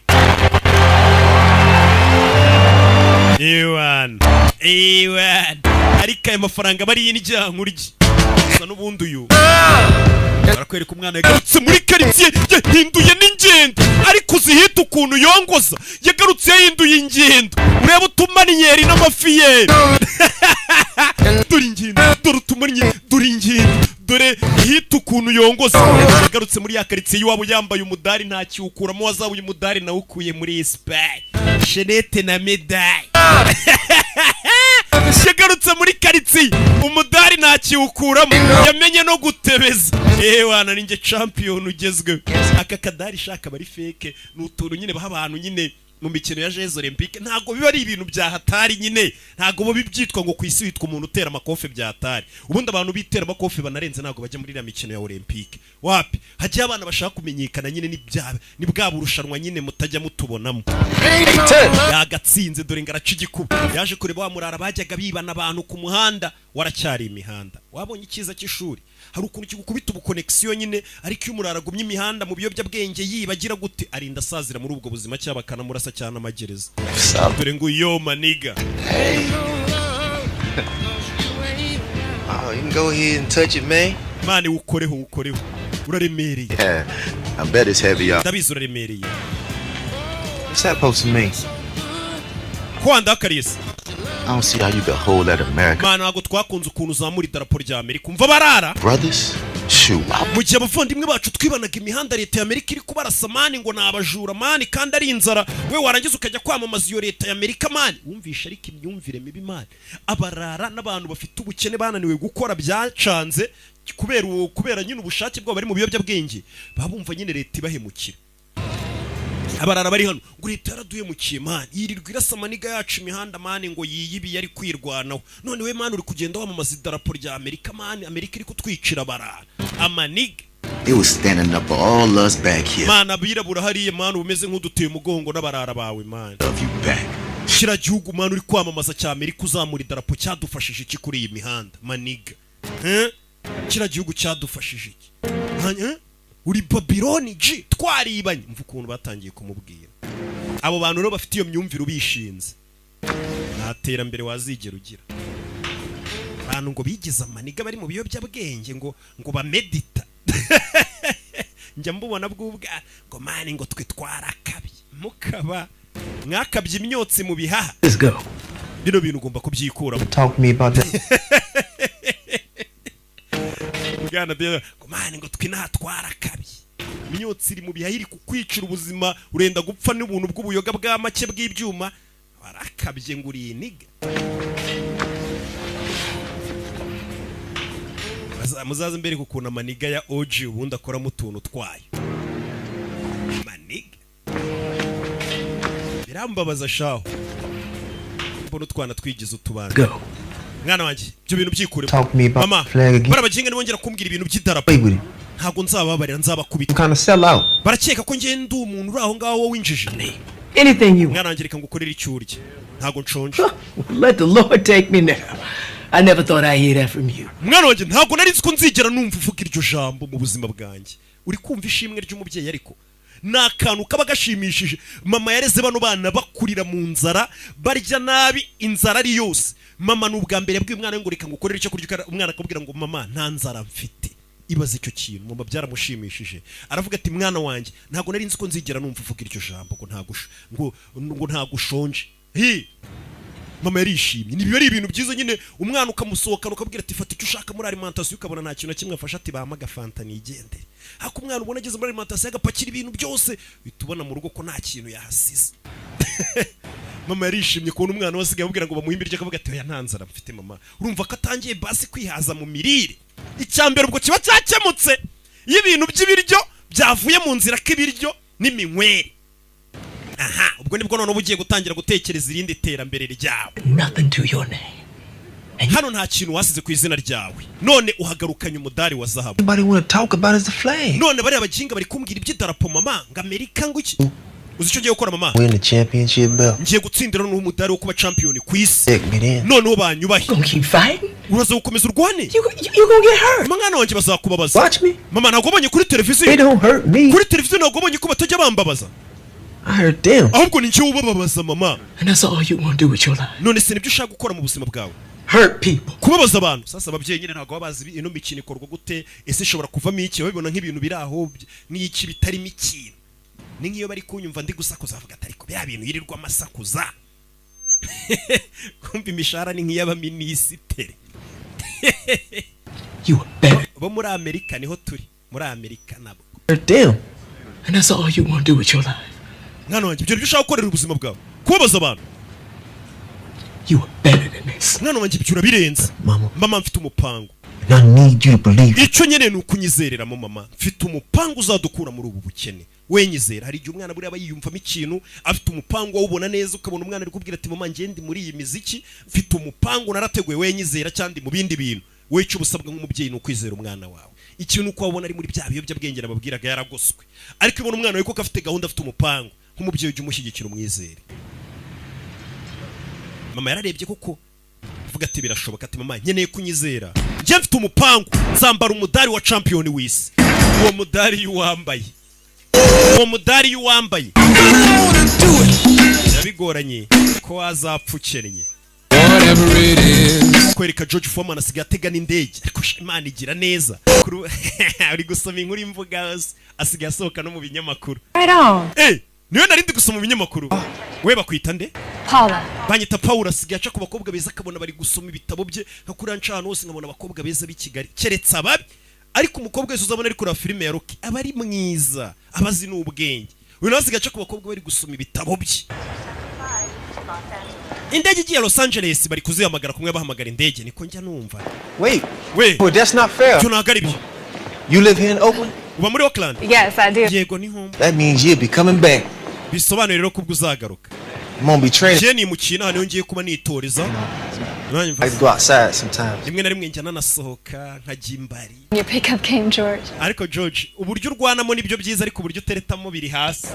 Ewan, ewan, ariko aya mafaranga bariye n'ijyankurye gusa. N'ubundi uyu barakwereka umwana yagarutse muri karitsiye, yahinduye n'ingendo. Ariko uzihita ukuntu yongoza, yagarutse yahinduye ingendo. Urebe utumaniyeri n'amafiyeri, dore ingendo, dore utumaniyeri, dore ingendo, dore hita ukuntu yongoza. Yagarutse muri ya karitsiye iwabo yambaye umudari, ntakiwukuramo, wazabuye umudari nawukuye muri Espagne, chaînette na médaille. Yagarutse muri karitsiye, umudari ntakiwukuramo, yamenye no gutebeza. Ewana, ninjye champion ugezweho. Aka kadari shaka bari fake, ni utuntu nyine baha abantu nyine mu mikino ya Jeux Olympique. Ntabwo biba ari ibintu bya hatari nyine, ntabwo biba byitwa ngo ku isi witwa umuntu utera amakofe bya hatari. Ubundi abantu bitera amakofe banarenze ntabwo bajya muri iriya mikino ya Olympique. Wapi, hajya abana bashaka kumenyekana nyine, ni bwa burushanwa nyine mutajya mutubonamo. Yagatsinze, dore ngo araca igikuba. Yaje kureba wa murara bajyaga bibana abantu ku muhanda. Waracyari imihanda, wabonye icyiza cy'ishuri, hari ukuntu kigukubita ubuconnexion nyine. Ariko iyo umurara agumye imihanda mu biyobyabwenge, yibagira gute, arinda asazira muri ubwo buzima, cyangwa bakanamurasa cyane amagereza. Dore ngo yo my nigga. Oh, you can go ahead and touch it, man. Man, ukoreho, ukoreho, uraremereye. Yeah, I bet it's heavy, y'all. Ndabizi uraremereye. What's that supposed to mean? Ko wandakariye se? I don't see how you could hold that America. Man, ntabwo twakunze ukuntu uzamura idarapo rya Amerika. Umva barara. Brothers? Shoot. Mu gihe abavandimwe bacu twibanaga imihanda, leta ya Amerika iri kubarasa man, ngo ni abajura man, kandi ari inzara, we warangiza ukajya kwamamaza iyo leta ya Amerika man. Wumvishe ariko imyumvire mibi man? Abarara n'abantu bafite ubukene, bananiwe gukora, byacanze kubera nyine ubushake bwabo, bari mu biyobyabwenge, baba bumva nyine leta ibahemukira. Abarara bari hano ngo leta yaraduhemukiye man, yirirwa irasa ama nigga yacu imihanda man, ngo yiyibiye ari kwirwanaho. None we man, uri kugenda wamamaza idarapo rya Amerika man, Amerika iri kutwicira abarara, ama nigga. It was standing up for all us back here. Man, abirabura hariya man, uba umeze nk'uduteye umugongo n'abarara bawe man. Love you back. Kiriya gihugu man uri kwamamaza cya Amerika, uzamura idarapo, cyadufashije iki kuri iyi mihanda, my nigga? Eh? Kiriya gihugu cyadufashije iki? Eh? Uri Babiloni G, twaribanye. Mva ukuntu batangiye kumubwira. Abo bantu rero bafite iyo myumvire, ubishinze nta terambere wazigera ugira. Abantu ngo bigize ama nigga, bari mu biyobyabwenge, ngo bamedita, njya mbubona bw'ubwa ngo man, ngo twe twarakabye, mukaba mwakabye imyotsi mu bihaha. Let's go. Bino bintu ugomba kubyikuramo. Talk to me about that. Bwana Deo, ngo man, ngo twe inaha twarakabye. Imyotsi iri mu bihaha, iri kukwicira ubuzima, urenda gupfa n'ubuntu bw'ubuyoga bwa make bw'ibyuma. Warakabye ngo uri iniga. Muzaze mbere ukuntu amaniga ya OG ubundi akoramo utuntu twayo. Maniga birambabaza shaho, mbona utwana twigize utubana. Go. Mwana wanjye, ibyo bintu byikure. Talk to me about Mama, the flag again. barabaginga nibongera kumbwira ibintu by'idarapo, Play with it. ntabwo nzababarira, nzabakubita. I'm kind of sell out. Barakeka ko njye ndi umuntu uri aho ngaho winjije. Anything you Mwana wanjye, reka ngukorere icyo urya, ntabwo nshonje. Let the Lord take me now. I never thought I'd hear that from you. Mwana wanjye, ntabwo nari nzi ko nzigera numva uvuga iryo jambo mu buzima bwanjye. Uri kumva ishimwe ry'umubyeyi, ariko ni akantu kaba gashimishije. Mama yareze bano bana bakurira mu nzara, barya nabi, inzara ari yose. Mama ni ubwa mbere yabwiye umwana we ngo reka ngukorere icyo kurya, umwana akabwira ngo mama, nta nzara mfite. Ibaze icyo kintu, mama byaramushimishije. Aravuga ati mwana wanjye, ntabwo nari nzi ko nzigera numva uvuga iryo jambo ngo ntago ngo ntago ushonje. Hi! Mama yarishimye. Ni biba ari ibintu byiza nyine, umwana ukamusohokana ukabwira ati fata icyo ushaka muri alimentation, ukabona nta kintu na kimwe afashe, ati bampa agafanta nigendere. Ariko umwana ubona ageze muri alimentation agapakira ibintu byose, uhita ubona mu rugo ko nta kintu yahasize. Mama yarishimye kubona umwana we asigaye amubwira ngo bamuhe ibiryo, akavuga ati oya, nta nzara mfite mama. Urumva ko atangiye basi kwihaza mu mirire. Icya mbere ubwo kiba cyakemutse iyo ibintu by'ibiryo byavuye mu nzira, k'ibiryo n'iminywere. Aha ubwo nibwo noneho uba ugiye gutangira gutekereza irindi terambere ryawe. Nothing to your name. Hano nta kintu wasize ku izina ryawe, none uhagarukanye umudari wa zahabu. Everybody want to talk about is the flag. None bariya baginga bari kumbwira iby'idarapo mama, ngo Amerika, ngo iki. Uzi icyo ngiye gukora mama? Win the championship belt. Ngiye gutsindira noneho umudari wo kuba champion ku isi. Take me then. Noneho banyubahe. Gonna keep fighting? Uraza gukomeza urwane? You gonna get hurt. Mwana wanjye, bazakubabaza. Watch me. Mama, ntabwo wabonye kuri televiziyo? They don't hurt me. Kuri televiziyo ntabwo wabonye ko batajya bambabaza? I hurt them. Ahubwo ni njyewe ubababaza mama. And that's all you wanna do with your life. None se nibyo ushaka gukora mu buzima bwawe? Hurt people. Kubabaza abantu. Sasa ababyeyi nyine ntabwo baba bazi ino mikino ikorwa gute, ese ishobora kuvamo iki. Babibona nk'ibintu biri aho n'iki bitarimo ikintu. Ni nk'iyo bari kunyumva ndi gusakuza, bavuga ati ariko bya bintu yirirwa amasakuza, kumva imishahara ni nk'iy'abaminisitiri You are better. bo muri Amerika. Niho turi muri Amerika nabo. Hurt them. And that's all you wanna do with your life. Mwana wanjye, ibyo nibyo ushaka gukorera ubuzima bwawe, kubabaza abantu? You are better than this. Mwana wanjye, ibyo urabirenze. Mama. Mama, mfite umupango. And I need you to believe. Icyo nyine ni ukunyizereramo mama, mfite umupango uzadukura muri ubu bukene, wenyizera. Hari igihe umwana buriya aba yiyumvamo ikintu, afite umupango, awubona neza, ukabona umwana ari kubwira ati mama, njye ndi muri iyi miziki, mfite umupango narateguye, wenyizera, cyangwa ndi mu bindi bintu. We icyo ubusabwa nk'umubyeyi ni ukwizera umwana wawe. Ikintu uko wabona ari muri bya biyobyabwenge nababwiraga, yaragoswe, ariko ubona umwana wawe koko afite gahunda, afite umupango, nk'umubyeyi ujya umushyigikira, umwizere. Mama yararebye koko, avuga ati birashoboka. Ati mama, nkeneye kunyizera, njye mfite umupangu, nzambara umudari wa champion w'isi. Uwo mudari iyo uwambaye, uwo mudari iyo uwambaye, biba bigoranye ko wazapfa ukennye. Kwereka George Foreman asigaye atega n'indege, ariko sha, Imana igira neza. Uri gusoma inkuru imvuga, asigaye asohoka no mu binyamakuru. Right on. Eh, niwe nari ndi gusoma mu binyamakuru. We bakwita nde? Paula. Banyita Paul. Asigaye aca ku bakobwa beza, akabona bari gusoma ibitabo bye. Nka kuriya nca ahantu hose nkabona abakobwa beza b'i Kigali, keretse ababi, ariko umukobwa wese uzabona ari kureba filime ya Rocky aba ari mwiza, aba azi n'ubwenge. Uyu nawe asigaye aca ku bakobwa bari gusoma ibitabo bye. Indege igiye Los Angeles bari kuzihamagara kumwe bahamagara indege, niko njya numva. Wait. We. Well, that's not fair. Ibyo ntabwo ari byo. You live here in Oakland? Uba muri Oakland? Yes, I do. Yego, ni home. That means you'll be coming back. Bisobanuye rero ko ubwo uzagaruka. I'm gonna be training. Njye nimukiye inaha, niho ngiye kuba nitoreza. I like to go outside sometimes. Rimwe na rimwe njya nanasohoka nkajya imbari. Your pickup came, George. Ariko George, uburyo urwanamo nibyo byiza, ariko uburyo uteretamo biri hasi,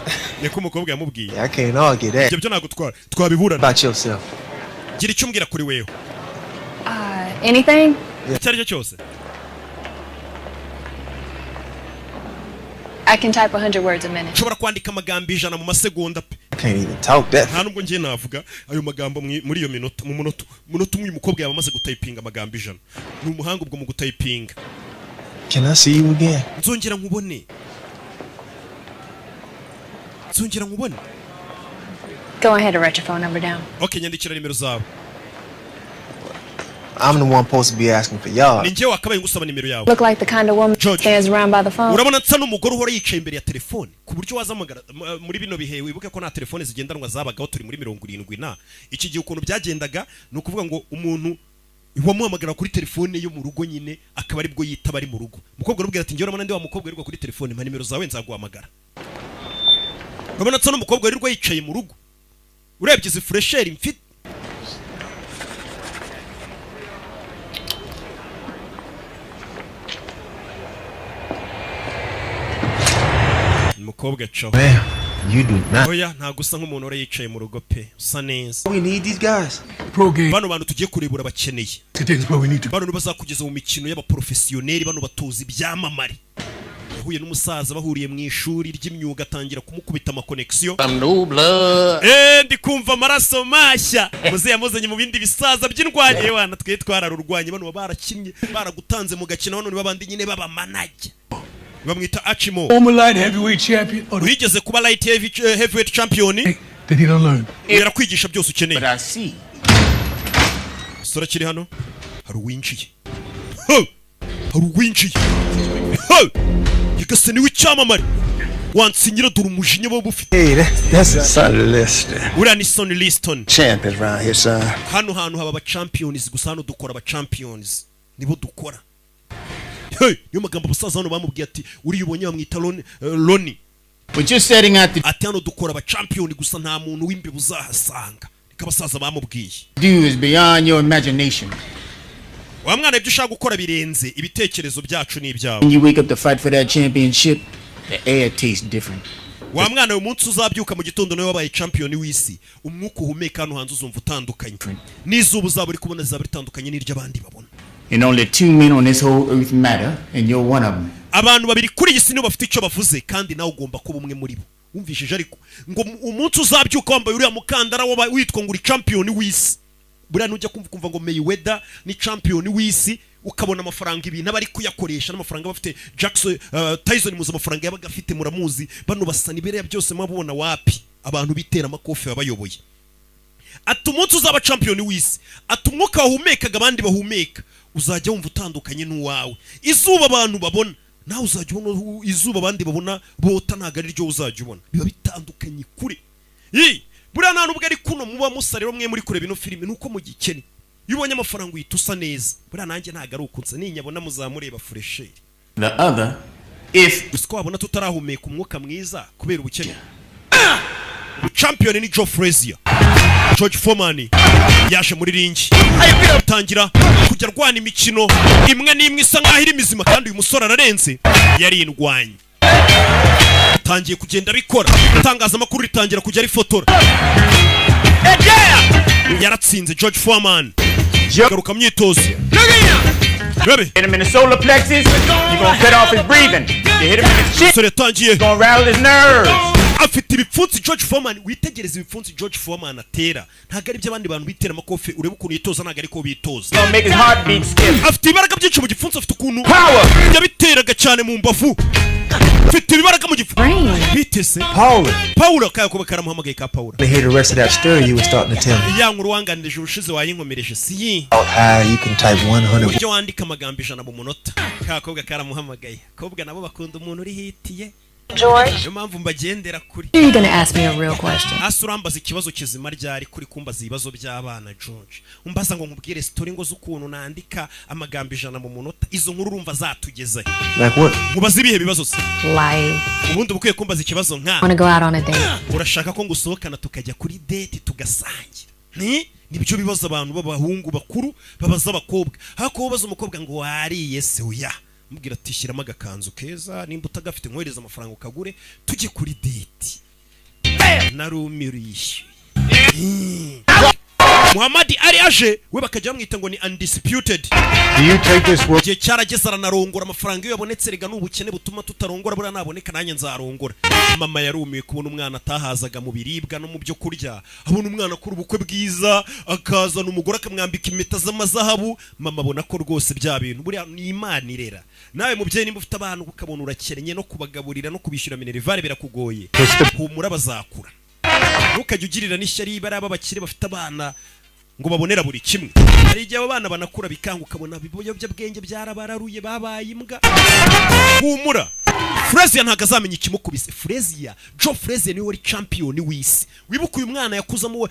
niko umukobwa yamubwiye. I can't argue that. Ibyo byo ntabwo twabiburana. About yourself. Gira icyo umbwira kuri wewe. Anything? Icyo ari cyo cyose. I can type 100 words a minute. Nshobora kwandika amagambo 100 mu masegonda pe. I can't even talk that. Nta nubwo ngiye navuga ayo magambo muri iyo minota. Mu munota umwe uyu mukobwa yaba amaze gutayipinga amagambo 100. Ni umuhanga ubwo mu gutayipinga. Can I see you again? Nzongera nkubone? Nzongera nkubone? Go ahead and write your phone number down. Okay, nyandikira nimero zawe. I'm the one supposed to be asking for y'all. Ni njye wakabaye ngusaba nimero yawe. Look like the kind of woman George. stands around by the phone. Urabona nsa n'umugore uhora yicaye imbere ya telefone ku buryo wazamagara muri bino bihe? Wibuke ko nta telefone zigendanwa zabagaho, turi muri 70 na iki gihe. Ukuntu byagendaga ni ukuvuga ngo umuntu wamuhamagara kuri telefone yo mu rugo nyine akaba aribwo yitaba ari mu rugo. Umukobwa aramubwira ati: "Njyewe urabona ndi wa mukobwa wirirwa kuri telefone? Mpa nimero zawe nzaguhamagara." Urabona nsa n'umukobwa wirirwa yicaye mu rugo urebye izi fraîcheur mfite? Umukobwa acaho. Man, you do not. Oya, ntabwo usa nk'umuntu uhora yicaye mu rugo pe, usa neza. We need these guys. Pro game Bano bantu tugiye kureba urabakeneye. to take us where we need to. Bano bazakugeza mu mikino y'abaporofesiyoneri, bano batoza ibyamamare. Yahuye n'umusaza bahuriye mu ishuri ry'imyuga, atangira kumukubita amaconnexion. Some new blood. Ndi kumva amaraso mashya. Muze yamuzanye mu bindi bisaza by'indwanye wana twe twararurwanye. Bano baba barakinnye, baragutanze mu gakino. Bano ni babandi nyine b'abamanajya, bamwita Achimo. Former light heavyweight champion of the Wigeze kuba light heavyweight champion. that he done learned. Yarakwigisha byose ukeneye. But I see. Sora kiri hano, hari uwinjiye. Ho! Hari uwinjiye. Ho! Yigase niwe icyamamare wansinyira. Dore umujinya baba bufite. Hey, that's Sonny Liston. Uriya ni Sonny Liston. Champions round here, son. Hano hantu haba aba champions gusa, hano dukora aba champions, nibo dukora. Hey, niyo magambo abasaza hano bamubwiye ati uriya ubonye bamwita Loni. But you're setting out to Ati hano dukora aba champion gusa, nta muntu w'imbeba uzahasanga, niko abasaza bamubwiye. do is beyond your imagination. Wa mwana, ibyo ushaka gukora birenze ibitekerezo byacu n'ibyawe. When you wake up to fight for that championship, the air tastes different. Wa mwana, uyu munsi uzabyuka mu gitondo nawe wabaye champion w'isi, umwuka uhumeka hano hanze uzumva utandukanye, n'izuba uzaba uri kubona rizaba ritandukanye n'iry'abandi babona. And only two men on this whole earth matter, and you're one of them. Abantu babiri kuri iyi si nibo bafite icyo bavuze, kandi nawe ugomba kuba umwe muri bo. Wumvishije? Ariko ngo umunsi uzabyuka wambaye uriya mukandara witwa ngo uri champion w'isi, buriya nujya kumva ngo Mayweather ni champion w'isi, ukabona amafaranga ibintu aba ari kuyakoresha n'amafaranga aba afite, Jackson, Tyson muzi amafaranga yabaga afite, muramuzi. Bano basa n'ibereya byose murabubona wapi, abantu bitera amakofe babayoboye. Ati umunsi uzaba champion w'isi, ati umwuka wahumekaga abandi bahumeka uzajya wumva utandukanye n'uwawe, izuba abantu babona nawe uzajya ubona izuba abandi babona bota ntabwo ari ryo uzajya ubona, biba bitandukanye kure. Buriya nta nubwo ari kuno muba musa. Rero mwe muri kureba ino filime nuko mugikene, iyo ubonye amafaranga uhita usa neza. Buriya nanjye ntabwo ari uko nsa, ninyabona muzamureba fraîcheur. The other, if Gusa ko wabona tutarahumeka umwuka mwiza kubera ubukene. Champion ni Joe Frazier. George Foreman yaje muri ring, atangira kujya arwana imikino imwe n'imwe isa nkaho iri mizima, kandi uyu musore ararenze, yarindwanye, atangiye kugenda abikora. Itangazamakuru ritangira kujya rifotora. Yaratsinze George Foreman, garuka myitozo Rebe. Hit him in the solar plexus, you're gonna cut off his breathing. You hit him in the chin, Umusore yatangiye you're gonna rattle his nerves. Afite ibipfunsi George Foreman. Witegereze ibipfunsi George Foreman atera, ntabwo ari iby'abandi bantu bitera amakofe. Urebe ukuntu yitoza, ntabwo ariko bitoza. Gonna make his heartbeat skip. Afite ibaraga byinshi mu gipfunsi, afite ukuntu Power! yabiteraga cyane mu mbavu, afite ibibaraga mu gipfunsi bitese. Paula. Paula kayakuba karamuhamagaye ka Paula. To hear the rest of that story you were starting to tell me. Ya nkuru wanganirije ubushize wayinkomereje si yi? About how you can type 100 Uburyo wandika amagambo 100 mu munota. Kakobwa karamuhamagaye. Kobwa nabo bakunda umuntu uri hitiye. George? Niyo mpamvu mbagendera kuri. You're gonna ask me a real question. Hasi urambaza ikibazo kizima ryari kuri kumbaza ibibazo by'abana? George, umbaza ngo nkubwire story ngo z'ukuntu nandika amagambo 100 mu munota, izo nkuru urumva zatugeze? Like what? Nkubaza ibihe bibazo se? Like, Ubundi uba ukwiye kumbaza ikibazo nka wanna go out on a date? Urashaka ko ngusohokana tukajya kuri date tugasangira? Ni nibyo bibazo abantu b'abahungu bakuru babaza abakobwa. Hako ubaza umukobwa ngo wariye se, oya, mubwira ati shyiramo agakanzu keza, nimba utagafite nkohereza amafaranga ukagure, tujye kuri date. Narumirishe Muhammad Ali aje we bakajya bamwita ngo ni undisputed. Do you take this world Igihe cyarageze aranarongora. Amafaranga iyo yabonetse, rega ni ubukene butuma tutarongora, buriya naboneka nanjye nzarongora. Mama yarumiwe kubona umwana atahazaga mu biribwa no mu byo kurya, abona umwana akora ubukwe bwiza, akazana umugore akamwambika impeta z'amazahabu. Mama abona ko rwose bya bintu buriya ni Imana irera. Nawe mubyeyi, nimba ufite abana ukabona urakennye, no kubagaburira no kubishyura minerval birakugoye, humura bazakura. Ntukajye ugirira n'ishyari bariya b'abakire bafite abana Ngo babonera buri kimwe. Hari igihe abo bana banakura bikanga, ukabona ibiyobyabwenge byarabararuye, babaye imbwa. Humura, Frazier ntabwo azamenya ikimukubise. Frazier, Joe Frazier, niwe wari champion w'isi. Wibuke uyu mwana yakuzamo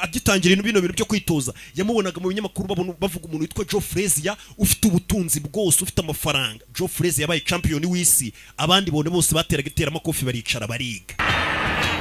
agitangira bino bintu byo kwitoza, yamubonaga mu binyamakuru, bavuga umuntu witwa Joe Frazier ufite ubutunzi bwose, ufite amafaranga. Joe Frazier yabaye champion w'isi, abandi bone bose bateraga iteramakofi baricara bariga.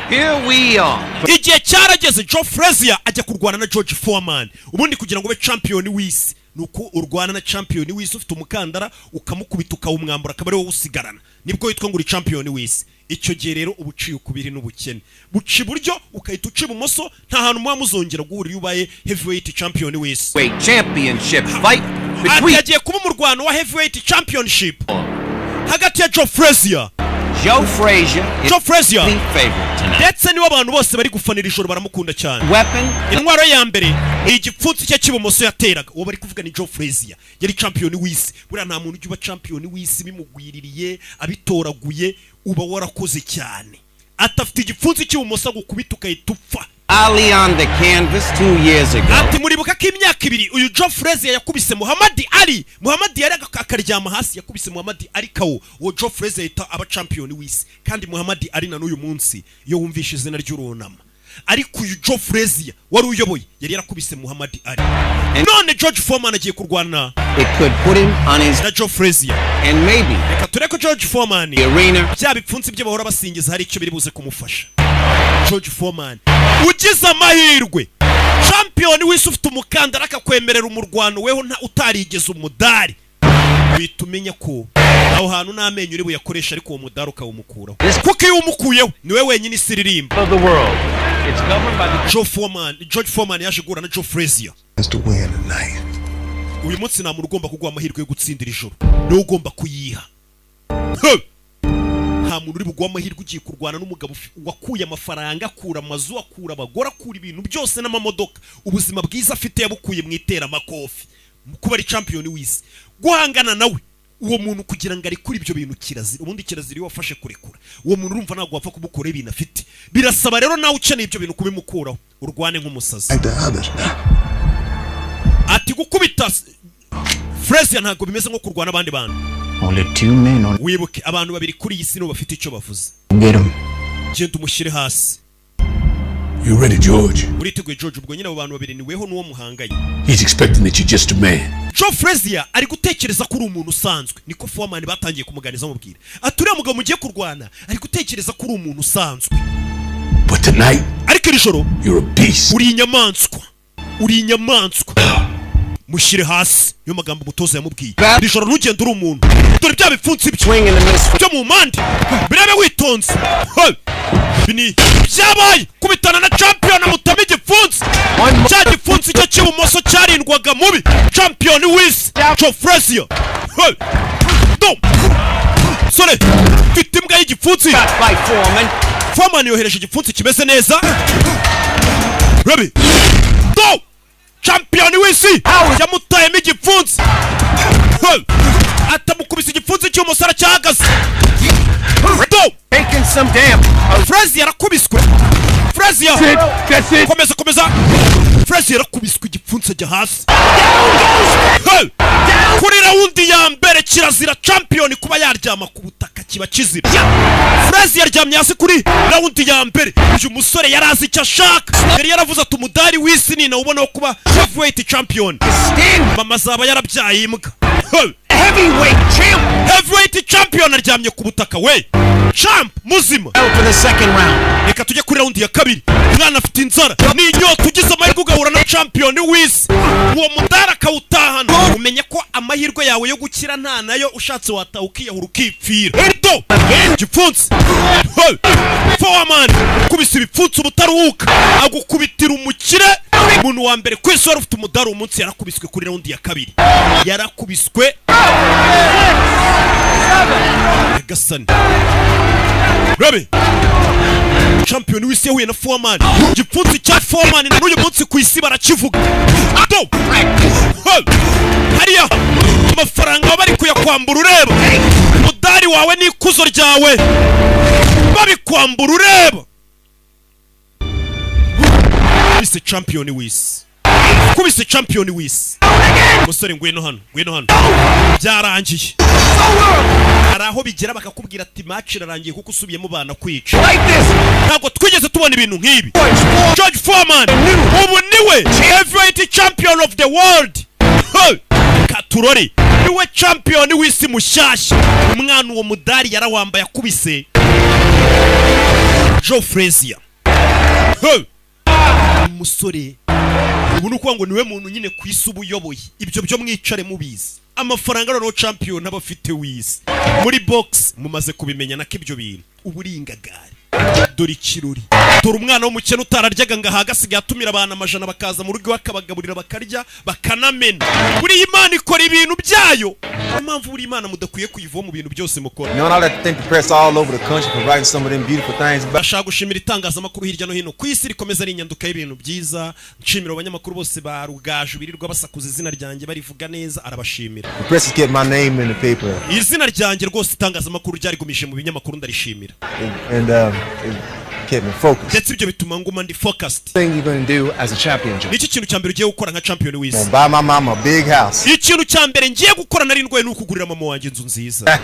Here we are. Igihe cyarageze, Joe Frazier ajya kurwana na George Foreman. Ubundi kugira ngo ube champion w'isi ni uko urwana na champion w'isi ufite umukandara, ukamukubita ukawumwambura, akaba ari wowe usigarana, nibwo witwa ngo uri champion w'isi. Icyo gihe rero uba uciye ukubiri n'ubukene, buca iburyo ukahita uca ibumoso, nta hantu muba muzongera guhurira iyo ubaye heavyweight champion w'isi. Weight championship fight Ati between yagiye kuba umurwano wa heavyweight championship hagati ya Joe Frazier. Joe Frazier is Joe Frazier the favorite tonight. ndetse niwe abantu bose bari gufanira ijoro, baramukunda cyane. Weapon. Intwaro ye ya mbere ni igipfunsi cye cy'ibumoso yateraga. Uwo bari kuvuga ni Joe Frazier, yari champion w'isi. Buriya nta muntu ujya uba champion w'isi bimugwiririye, abitoraguye, uba warakoze cyane. Atafite igipfunsi cy'ibumoso agukubita ukahita upfa. Ali on the canvas 2 years ago. Ati muribuka ko imyaka 2 uyu Joe Frazier yakubise Muhammad Ali, Muhammad Ali akaryama hasi. Yakubise Muhammad Ali KO, uwo Joe Frazier ahita aba champion w'isi. Kandi Muhammad Ali na n'uyu munsi iyo wumvishe izina ry'urunama. Ariko uyu Joe Frazier wari uyoboye yari yarakubise Muhammad Ali. None George Foreman agiye kurwana It could put him on his na Joe Frazier. and maybe Reka tureke George Foreman the arena. bya bipfunsi bye bahora basingiza hari icyo biri buze kumufasha. George Foreman ugize amahirwe, champion w'isi ufite umukandara akakwemerera umurwano, weho nta utarigeze umudari, uhita umenya ko aho hantu n'amenyo uri buyakoresha, ariko uwo mudari ukawumukuraho, kuko iyo umukuyeho niwe wenyine isi iririmba. Of the world. It's governed by the Joe Foreman, George Foreman yaje guhura na Joe Frazier. Has to win tonight. Uyu munsi nta muntu ugomba kuguha amahirwe yo gutsindira ijoro, niwe ugomba kuyiha. He! Nta muntu uri buguha amahirwe ugiye kurwana n'umugabo wakuye amafaranga, akura amazu, akura abagore, akura ibintu byose n'amamodoka. Ubuzima bwiza afite yabukuye mu iteramakofi, kuba ari champion w'isi. Guhangana nawe, uwo muntu kugira ngo arekure ibyo bintu, kirazira. Ubundi kirazira iyo wafashe kurekura uwo muntu. Urumva ntabwo wapfa kumukuraho ibintu afite. Birasaba rero nawe ukeneye ibyo bintu kubimukuraho, urwane nk'umusazi. Like the others. Ati gukubita Frazier ntabwo bimeze nko kurwana n'abandi bantu. Only two men on Wibuke abantu babiri kuri iyi si nibo bafite icyo bavuze. Get him. Genda umushyire hasi. You ready, George? Uriteguye, George? Ubwo nyine abo bantu babiri ni weho n'uwo muhanganye. He's expecting that you're just a man. Joe Frazier ari gutekereza ko uri umuntu usanzwe. Niko Foreman batangiye kumuganiza bamubwira. Ati uriya mugabo mugiye kurwana ari gutekereza ko uri umuntu usanzwe. But tonight, ariko iri joro you're a beast. Uri inyamaswa, uri inyamaswa. Mushyire hasi, niyo magambo umutoza yamubwiye. Iri joro ntugende uri umuntu. Dore bya bipfunsi byo byo mu mpande, birebe witonze. Hey! Ibi ni byabaye kubitana na champion, amutama igipfunsi, cya gipfunsi cye cy'ibumoso cyarindwaga mubi champion w'isi Joe Frazier. Hey! Dum! Sore mfite imbwa y'igipfunsi. Foreman yohereje igipfunsi kimeze neza. Rabi do champion w'isi yamutayemo igipfunsi. Hey! Atamukubise igipfunsi cy'umusara cyahagaze do. Frazier yarakubiswe. Frazier, komeza, komeza. Frazier yarakubiswe igipfunsi ajya hasi. Hey! Kuri rawundi ya mbere kirazira champion kuba yaryama ku butaka, kiba kizira. Frazier yaryamye hasi kuri rawundi ya mbere. Uyu musore yari azi icyo ashaka, yari yaravuze ati umudari w'isi ni nawubona wo kuba heavyweight champion, mama azaba yarabyaye imbwa. Hey! Heavyweight champion aryamye ku butaka we, champ muzima. Reka tujye kuri rawundi ya kabiri. Umwana afite inzara n'inyota. Ugize amahirwe ugahura na champion w'isi, uwo mudari akawutahana, umenye ko amahirwe yawe yo gukira nta nayo. Ushatse wataha ukiyahura, ukipfira. Do gipfunsi. Hey! Foreman kubisa ibipfunsi ubutaruhuka, agukubitira umukire. Umuntu wa mbere ku isi wari ufite umudari uwo munsi yarakubiswe kuri rawundi ya kabiri, yarakubiswe. Nyagasani rabe, champion w'isi yahuye na Foreman. Igipfunsi cya Foreman na n'uyu munsi ku isi barakivuga. Do! Hey! Hariya amafaranga baba bari kuyakwambura ureba, umudari wawe n'ikuzo ryawe babikwambura ureba. Wise champion w'isi. Kubise champion w'isi. Musore, ngwino hano, ngwino hano, byarangiye. Hari aho bigera bakakubwira ati match irarangiye, kuko usubiyemo banakwica. Ntabwo twigeze tubona ibintu nk'ibi. George Foreman ubu niwe heavyweight champion of the world. Hey! Katurori, niwe champion w'isi mushyashya. Umwana uwo mudari yarawambaye, akubise Joe Frazier. Hey! Umusore ubu ni ukuvuga ngo niwe muntu nyine ku isi uba uyoboye ibyo byo. Mwicare mubizi, amafaranga noneho champion aba afite w'isi muri box, mumaze kubimenya nako ibyo bintu. Uba uri ingagari. Dore ikirori, dore umwana w'umukene utararyaga ngo ahaga, asigaye atumira abantu amajana bakaza mu rugo iwe, akabagaburira bakarya bakanamena. Buriya Imana ikora ibintu byayo, niyo mpamvu buriya Imana mudakwiye kuyivaho mu bintu byose mukora. You know, and I like to thank the press all over the country for writing some of them beautiful things about Ndashaka gushimira itangazamakuru hirya no hino ku isi rikomeza ari inyanduka y'ibintu byiza. Nshimira abanyamakuru bose ba Rugaju birirwa basakuza izina ryanjye barivuga neza, arabashimira. The press has kept my name in the paper. Izina ryanjye rwose itangazamakuru ryarigumije mu binyamakuru, ndarishimira. And it kept me focused. Ndetse ibyo bituma nguma ndi focused. Thing you're gonna do as a champion, Joe? Niki kintu cya mbere ugiye gukora nka champion w'isi? Gonna buy my mama a big house. Ikintu cya mbere ngiye gukora nari ndwaye ni ukugurira mama wanjye inzu nziza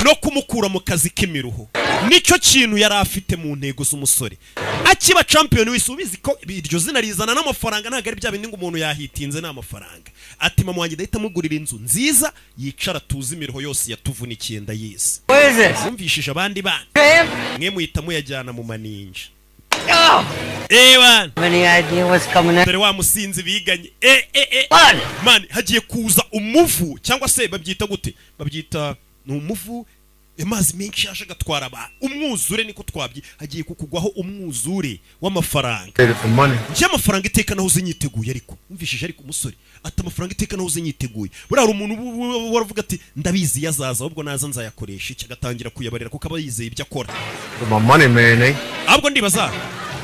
no kumukura mu kazi k'imiruho. Nicyo kintu yari afite mu ntego z'umusore akiba champion w'isi. Ubizi ko iryo zina rizana n'amafaranga, ntabwo ari bya bindi ngo umuntu yahitinze, ni amafaranga. Ati mama wanjye ndahita amugurira inzu nziza, yicara tuzi imiruho yose yatuvunikiye ndayizi. What is this? Yumvishije abandi bana. Graham? Mwe muhita muyajyana mu maninja. Oh! Ewana. Any idea what's coming up? Dore wa musinzi biganye. E e e, man, hagiye kuza umuvu, cyangwa se babyita gute? Babyita ni umuvu, amazi menshi yaje agatwara abantu, umwuzure niko twabyi. Hagiye kukugwaho umwuzure w'amafaranga. Traded for money. Njye amafaranga iteka nahoze nyiteguye. Ariko umvishije, ariko umusore ati amafaranga iteka nahoze nyiteguye. Buriya hari umuntu waravuga ati ndabizi yazaza, ahubwo naza nzayakoresha iki? Agatangira kuyabarira kuko aba yizeye ibyo akora. With my money, man, eh? Ahubwo ndibaza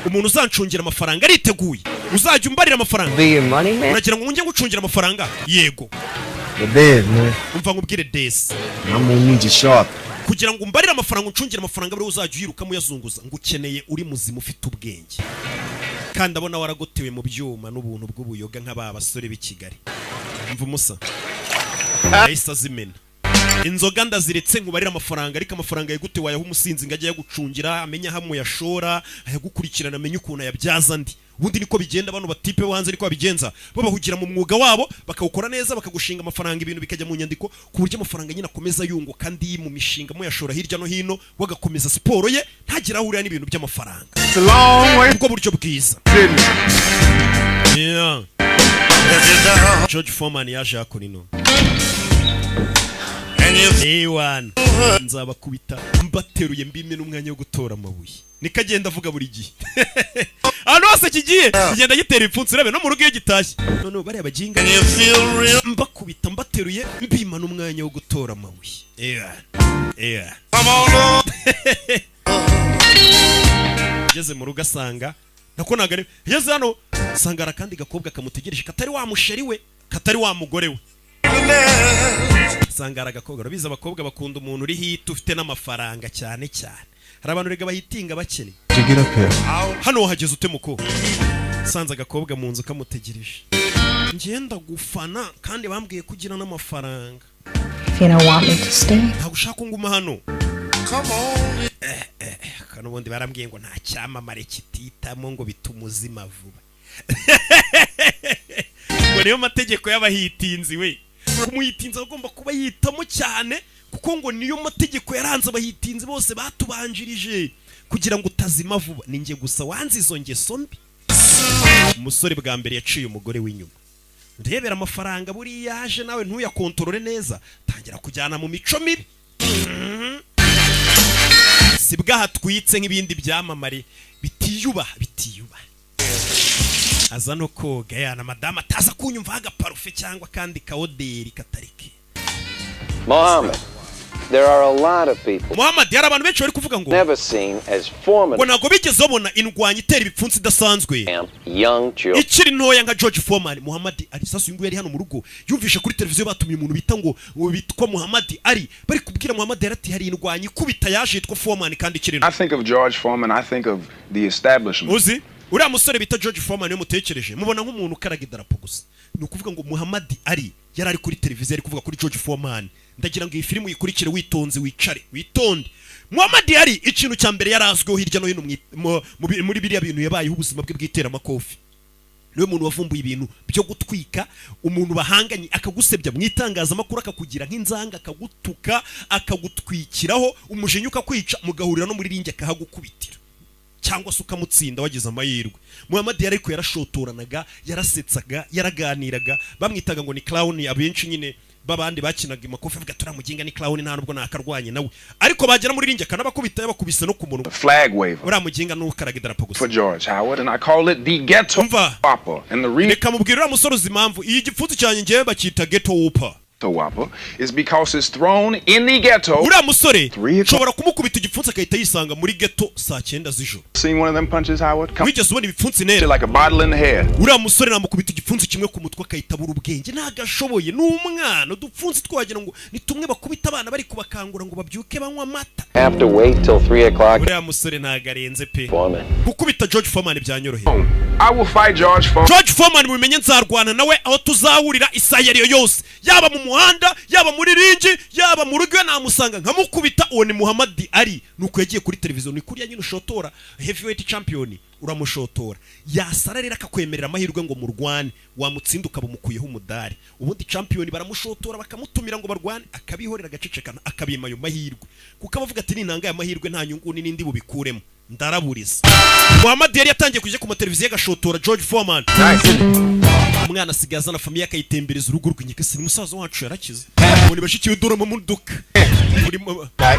umuntu uzancungira amafaranga ariteguye, uzajya umbarira amafaranga. Be your money man? Uragira ngo njye ngucungira amafaranga? Yego. The bed, man. Umva nkubwire desi. I'm gonna need you sharp. Kugira ngo umbarire amafaranga, uncungire amafaranga, buriya uzajya uyirukamo uyazunguza, ngo ukeneye uri muzima, ufite ubwenge, kandi abona waragotewe mu byuma n'ubuntu bw'ubuyoga nk'aba basore b'i Kigali. Mva umusa yahise azimena inzoga, ndaziretse nkubarire amafaranga. Ariko amafaranga yagute wayaha umusinzi ngo ajye ayagucungira, amenye aho muyashora, ayagukurikirana, amenye ukuntu ayabyaza andi? Ubundi niko bigenda, bano batipe bo hanze niko babigenza, bo bahugira mu mwuga wabo bakawukora neza, bakagushinga amafaranga, ibintu bikajya mu nyandiko, ku buryo amafaranga nyine akomeza yunguka andi mu mishinga, muyashora hirya no hino, we agakomeza siporo ye, ntagire aho ahurira n'ibintu by'amafaranga. It's a long way. Ubwo buryo bwiza. Yeah. George Foreman yaje hakuno. Ewana, nzabakubita mbateruye mbime n'umwanya wo gutora amabuye. Niko agenda avuga buri gihe ahantu hose kigiye, kigenda gitera ibipfunsi. Urebe no mu rugo iyo gitashye, noneho bariya baginga mbakubita mbateruye mbima n'umwanya wo gutora amabuye. Ewana, ewana. Ageze mu rugo asanga nako ntabwo ari yageze hano, asanga hari akandi gakobwa kamutegereje katari wa musheri we, katari wa mugore we. Asanga hari agakobwa. Urabizi abakobwa bakunda umuntu uri hit, ufite n'amafaranga cyane cyane. Hari abantu rega bahitinga bakennye. Did you get up here? Hano wahageze ute muko? Sanze agakobwa mu nzu kamutegereje. Ngenda gufana kandi bambwiye ko ugira n'amafaranga. If you don't want me to stay, Ntabwo ushaka ko nguma hano? Eh, eh, eh, kano ubundi barambwiye ngo nta cyamamare kititamo, ngo bituma uzima vuba, ngo niyo mategeko y'abahitinzi. We umuhitinzi aba agomba kuba yitamo cyane, kuko ngo niyo mategeko yaranze abahitinzi bose batubanjirije, kugira ngo utazima vuba. Ni njye gusa wanze izo ngeso mbi. Umusore bwa mbere yaciye umugore w'inyuma. Ndebera amafaranga, buriya yaje nawe ntuyakontorore neza, tangira kujyana mu mico mibi. Si bwahatwitse nk'ibindi byamamare bitiyubaha, bitiyubaha. Aza no koga yana madamu ataza kunyumva agaparufe cyangwa akandi kaoderi katari ke. Mohammed, there are a lot of people Muhammad, hari abantu benshi bari kuvuga ngo never seen as Foreman ngo ntabwo bigeze babona indwanyi itera ibipfunsi idasanzwe young children. ikiri ntoya nka George Foreman. Muhammad Ali sasa uyu nguyu yari hano mu rugo, yumvishe kuri televiziyo batumiye umuntu bita ngo bitwa Muhammad Ali. Bari kubwira Muhammad Ali ati hari indwanyi ikubita yaje yitwa Foreman kandi ikiri nto. I think of George Foreman, I think of the establishment. Uzi Uriya musore bita George Foreman, iyo mutekereje mubona nk'umuntu ukaraga idarapo gusa. Ni ukuvuga ngo Muhammad Ali yari ari kuri televiziyo ari kuvuga kuri George Foreman. Ndagira ngo iyi filime uyikurikire witonze, wicare witonde. Muhammad Ali, ikintu cya mbere yari azwiho hirya no hino muri biriya bintu yabayeho, ubuzima bwe bw'iteramakofi, niwe muntu wavumbuye ibintu byo gutwika umuntu bahanganye, akagusebya mu itangazamakuru, akakugira nk'inzanga, akagutuka, akagutwikiraho umujinya ukakwica, mugahurira no muri ring akahagukubitira cyangwa se ukamutsinda wagize amahirwe. Muhammad yari ariko yarashotoranaga, yarasetsaga, yaraganiraga, bamwitaga ngo ni clown. Abenshi nyine babandi bakinaga amakofi avuga turiya muginga ni clown, nta nubwo nakarwanye nawe, ariko bagera muri ring akanabakubita, yabakubise no ku munwa. Flag waver Uriya muginga ni ukaraga idarapo gusa. for George Howard, and I call it the ghetto whopper. And the reason Reka mubwire uriya musore, uzi impamvu iyi gipfunsi cyanjye ngewe bakita ghetto whopper? Whopper is because it's thrown in the ghetto. Uriya musore nshobora kumukubita igipfunsi agahita yisanga muri ghetto saa 9 z'ijoro. Seen one of them punches, Howard? Come Wigeze ubona ibipfunsi nera? like a bottle in the head. Uriya musore namukubita igipfunsi kimwe ku mutwe akahita abura ubwenge. Ntabwo ashoboye, ni umwana. Udupfunsi twagira ngo ni tumwe bakubita abana bari kubakangura ngo babyuke banywa amata. Have to wait till 3 o'clock. Uriya musore ntabwo arenze pe. Foreman. Gukubita George Foreman byanyoroheye. I will fight George Foreman. George Foreman, mubimenye, nzarwana nawe aho tuzahurira isaha iyo ariyo yose, yaba mu muhanda, yaba muri ring, yaba mu rugo iwe, namusanga nkamukubita. Uwo ni Muhammad Ali. Nuko yagiye kuri televiziyo, ni kuriya nyine ushotora heavyweight champion, uramushotora, yasara rero akakwemerera amahirwe ngo murwane, wamutsinda ukaba umukuyeho umudari. Ubundi champion baramushotora, bakamutumira ngo barwane, akabihorera, agacecekana, akabima ayo mahirwe, kuko abavuga ati ninanga aya mahirwe nta nyungu n'indi bubikuremo, ndaraburiza. Muhammad yari yatangiye kujya ku mateleviziyo agashotora George Foreman. Umwana asigaye azana famille, akayitembereza urugo rw'inyikasi. Ni musaza wacu, yarakize. Ngo ni bashiki we, dore mu modoka.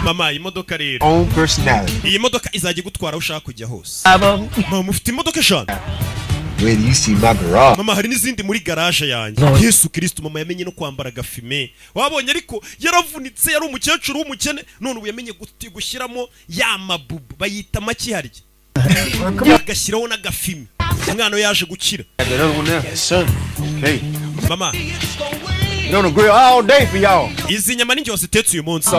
Mama, iyi modoka rero, Own personality. iyi modoka izajya igutwara aho ushaka kujya hose. Mama, ufite imodoka eshanu. Wait till you see my garage. Mama, hari n'izindi muri garage yanjye. Yesu Kristo, mama yamenye no kwambara agafime wabonye, ariko yaravunitse, yari umukecuru w'umukene, none ubu yamenye gushyiramo ya mabubu bayita make harya, agashyiraho n'agafime. Umwana we yaje gukira. Yes, sir. Okay. Mama. Been on the grill all day for y'all. Izi nyama ni njye wazitetse uyu munsi.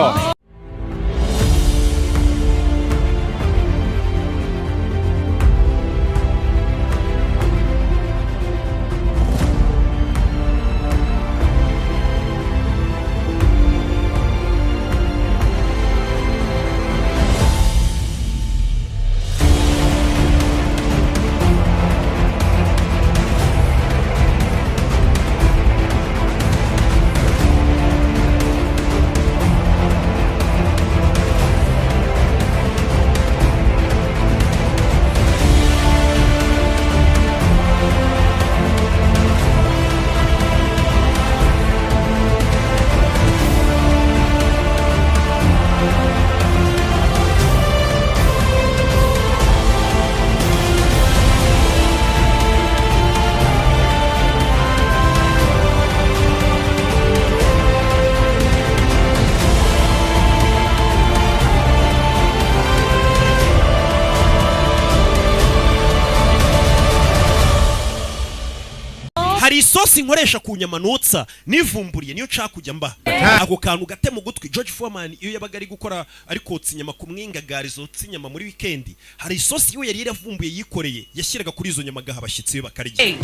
Hari isosi nkoresha ku nyama notsa nivumburiye, niyo nshaka kujya mba ako kantu gate mu gutwi. George Foreman iyo yabaga ari gukora, ari kotsa inyama ku mwingagari zotsa inyama muri weekend, hari isosi iwe yari yaravumbuye yikoreye, yashyiraga kuri izo nyama agaha abashyitsi be bakarya.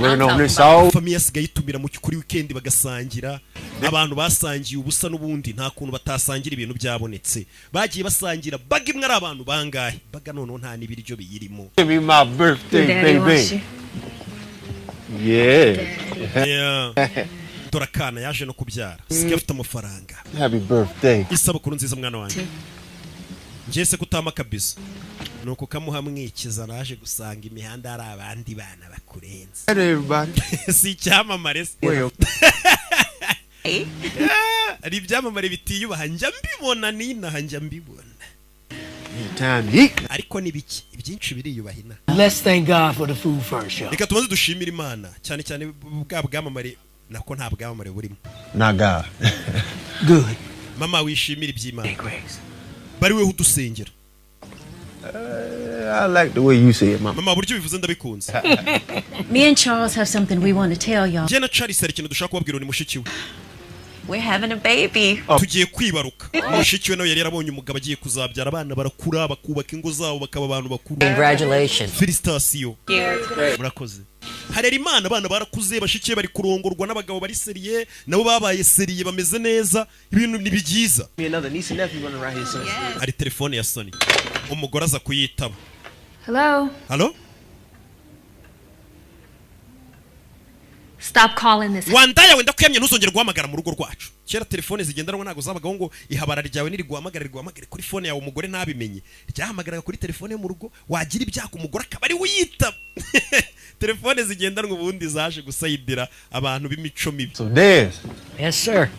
Working on this all. Famille asigaye itumira mu kuri weekend bagasangira. Abantu basangiye ubusa n'ubundi nta kuntu batasangira ibintu byabonetse. Bagiye basangira baga imwe ari abantu bangahe, baga noneho nta n'ibiryo biyirimo. Give me my birthday, Daddy wants baby. you. Yeah. Yeah. Dore akana yaje no kubyara, sigaye afite amafaranga. Happy birthday. Isabukuru nziza, mwana wanjye. Njye se kutama kabisa ni uko kamuha mwikiza, naje gusanga imihanda hari abandi bana bakurenze. Hey, everybody. Si icyamamare se? Well. Hari ibyamamare bitiyubaha, njya mbibona n'inaha, njya mbibona. Time to eat. Ariko ni bike, ibyinshi biriyubaha inaha. Let's thank God for the food first, y'all. Reka tubanze dushimire Imana cyane cyane bwa bwamamare, nako nta bwamamare burimo. Not God. Good. Mama, wishimire iby'Imana, bari weho udusengera. I like the way you say it, mama. Mama, uburyo ubivuze ndabikunze. Me and Charles have something we want to tell y'all. Njye na Charles hari ikintu dushaka kubabwira. Ni mushiki we. We're having a baby. Tugiye kwibaruka. Mushiki we nawe yari yarabonye umugabo agiye kuzabyara, abana barakura, bakubaka ingo zabo, bakaba abantu bakuru. Congratulations. Félicitations, murakoze. Harera imana, abana barakuze, bashiki be bari kurongorwa n'abagabo bari sérieux, nabo babaye sérieux, bameze neza, ibintu ni byiza. Me another niece and nephew running around here soon. Hari telefone ya Sony, umugore aza kuyitaba. Hello? Halo. Stop calling this. Wandaya wenda kwiyamye, ntuzongere guhamagara mu rugo rwacu. Kera telefone zigendanwa ntabwo zabagaho ngo ihabara ryawe niriguhamagara riguhamagare kuri phone yawe umugore ntabimenye. Ryahamagaraga kuri telefone yo mu rugo, wagira ibyago umugore akaba ari we uyitaba. Telefone zigendanwa ubundi zaje gusayidira abantu b'imico mibi. So Dez, Yes, sir.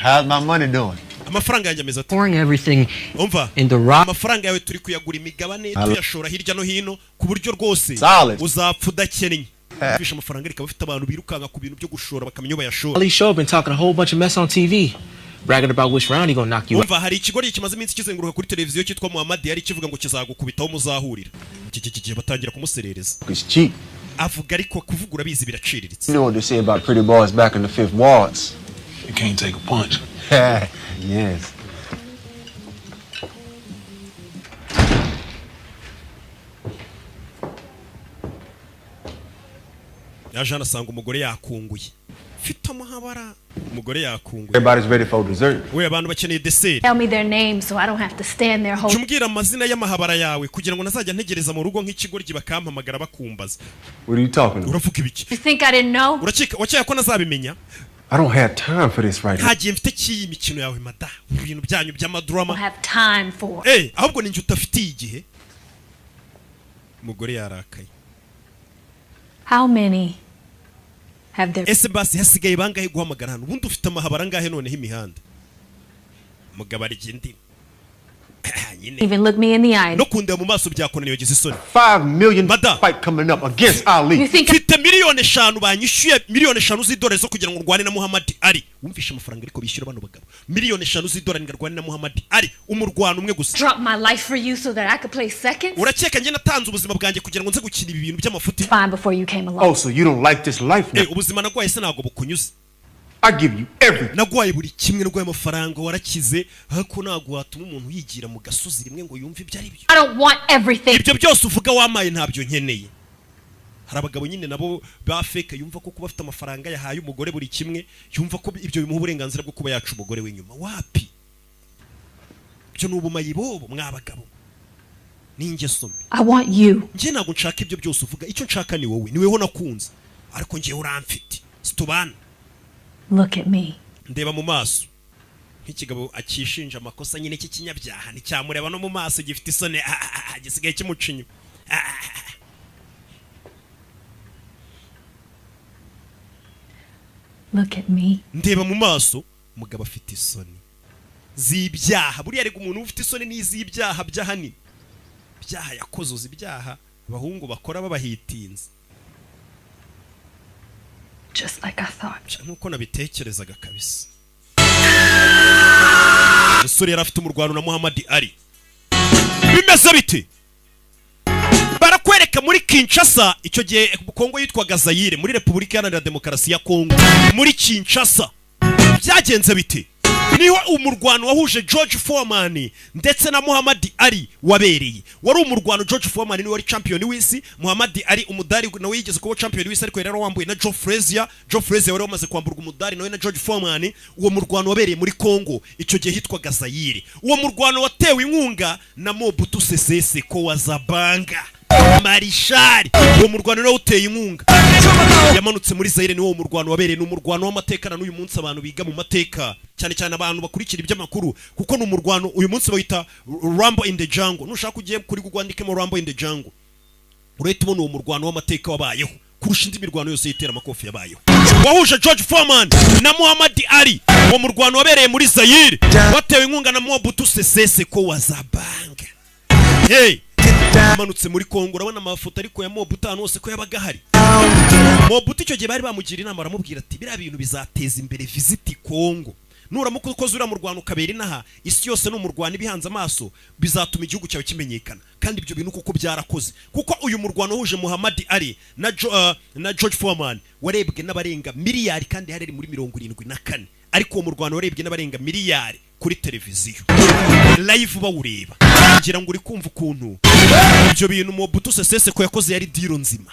how's my money doing? Amafaranga yanjye ameze ate? Pouring everything Umva, in the rock. amafaranga yawe turi kuyagura imigabane, tuyashora hirya no hino, ku buryo rwose Solid. uzapfa udakennye. Ufishe amafaranga ariko aba afite abantu birukanka ku bintu byo gushora, bakamenya iyo bayashora. Ali Shaw been talking a whole bunch of mess on TV, bragging about which round he gonna knock you out. Umva, hari ikigoryi kimaze iminsi kizenguruka kuri televiziyo cyitwa Muhammad yari kivuga ngo kizagukubitaho muzahurira. Iki gihe batangira kumuserereza. It's cheap. Avuga ariko kuvuga urabizi biraciriritse. You know what they say about pretty boys back in the fifth wards. You can't take a punch. Yes. Yaje hano asanga umugore yakunguye, mfite amahabara, umugore yakunguye. Everybody's ready for dessert. We, abantu bakeneye dessert. Tell me their names so I don't have to stand there Jya holding. umbwira amazina y'amahabara yawe kugira ngo ntazajya ntegereza mu rugo nk'ikigoryi bakampamagara bakumbaza. What are you talking about? Uravuga ibiki? You think I didn't know? Urakeka wakeka ko nazabimenya? I don't have time for this right now. Nta gihe mfite cy'iyi mikino yawe mada, ibintu byanyu by'amadrama. Don't have time for. Eh, ahubwo ni njye utafitiye igihe. Umugore yarakaye. How many have there Ese basi hasigaye bangahe guhamagara hano? Ubundi ufite amahabara angahe noneho imihanda? Mugabo arya indimi nyine. even look me in the eye? No kundeba mu maso byakunaniye, wagize isoni. 5 million Mada. fight coming up against Ali. You think Mfite miliyoni 5 banyishyuye, miliyoni 5 z'idolari zo kugira ngo ndwane na Muhammad Ali. Wumvishe amafaranga ariko bishyura bano bagabo, miliyoni 5 z'idolari ngo arwane na Muhammad Ali umurwano umwe gusa. Drop my life for you so that I could play second? Urakeka njye natanze ubuzima bwanjye kugira ngo nze gukina ibi bintu by'amafuti? Fine before you came along. Oh, so you don't like this life now? Eh, ubuzima naguhaye se ntabwo bukunyuze? I give you everything. Naguhaye buri kimwe, naguhaye amafaranga, warakize, ariko ntabwo watuma umuntu yigira mu gasozi rimwe ngo yumve ibyo ari byo. I don't want everything. Ibyo byose uvuga wamaye ntabyo nkeneye. Hari abagabo nyine nabo ba fake, yumva ko kuba afite amafaranga yahaye umugore buri kimwe, yumva ko ibyo bimuha uburenganzira bwo kuba yaca umugore w'inyuma. Wapi, ibyo ni ubumayibobo mwabagabo, ni ingeso mbi. I want you. Njye ntabwo nshaka ibyo byose uvuga, icyo nshaka ni wowe, ni weho nakunze, ariko njyewe uramfite situbana. Look at me. Ndeba mu maso nk'ikigabo akishinja amakosa nyine cy'ikinyabyaha, nticyamureba no mu maso, gifite isoni. Ah, ah, ah, gisigaye kimuca inyuma. Ah, ah, ah. Look at me. Ndeba mu maso. Umugabo afite isoni z'ibyaha. Buriya rega umuntu ufite isoni n'iz'ibyaha by'ahanini ibyaha yakoze, uzi ibyaha abahungu bakora babahitinze. Just like I thought. Sha, nk'uko nabitekerezaga kabisa. Umusore yari afite umurwano na Muhammad Ali. Bimeze bite? Barakwereka muri Kinshasa, icyo gihe Kongo yitwaga Zayire, muri Repubulika Iharanira Demokarasi ya Kongo, muri Kinshasa. Byagenze bite? Niho umurwano wahuje George Foreman ndetse na Muhammad Ali wabereye. Wari umurwano, George Foreman niwe wari champion w'isi, Muhammad Ali umudari nawe yigeze kuba champion w'isi, ariko yari wambuye na Joe Frazier. Joe Frazier wari wamaze kwamburwa umudari nawe na George Foreman. Uwo murwano wabereye muri Congo, icyo gihe hitwaga Zaire. Uwo murwano watewe inkunga na Mobutu Sese Seko wa Zabanga Marishari. Uwo murwano nawe uteye inkunga yamanutse muri Zaire, niwo murwano wabereye. Ni umurwano w'amateka na n'uyu munsi abantu biga mu mateka, cyane cyane abantu bakurikira iby'amakuru, kuko ni umurwano uyu munsi bawita Rumble in the Jungle. Nushaka ugiye kuri Google wandikemo Rumble in the Jungle, urahita ubona uwo murwano w'amateka wabayeho kurusha indi mirwano yose y'iteramakofe yabayeho, wahuje George Foreman na Muhammad Ali. Uwo murwano wabereye muri Zaire, watewe inkunga na Mobutu Sese Seko wa Zabanga. Hey, amanutse muri Kongo, urabona amafoto ariko ya Mobutu ahantu hose ko yabaga ahari. Mobutu icyo gihe bari bamugira inama, baramubwira ati: "Biriya bintu bizateza imbere Visit Congo, nuramuka ukoze uriya murwano ukabera inaha, isi yose ni umurwano ibihanze amaso, bizatuma igihugu cyawe kimenyekana." Kandi ibyo bintu kuko byarakoze, kuko uyu murwano wahuje Muhammad Ali na George Foreman warebwe n'abarenga miliyari, kandi hari muri 74. Ariko uwo murwano warebwe n'abarenga miliyari kuri televiziyo live bawureba. Ngira ngo uri kumva ukuntu ibyo bintu Mobutu Sese Seko yakoze yari deal nzima.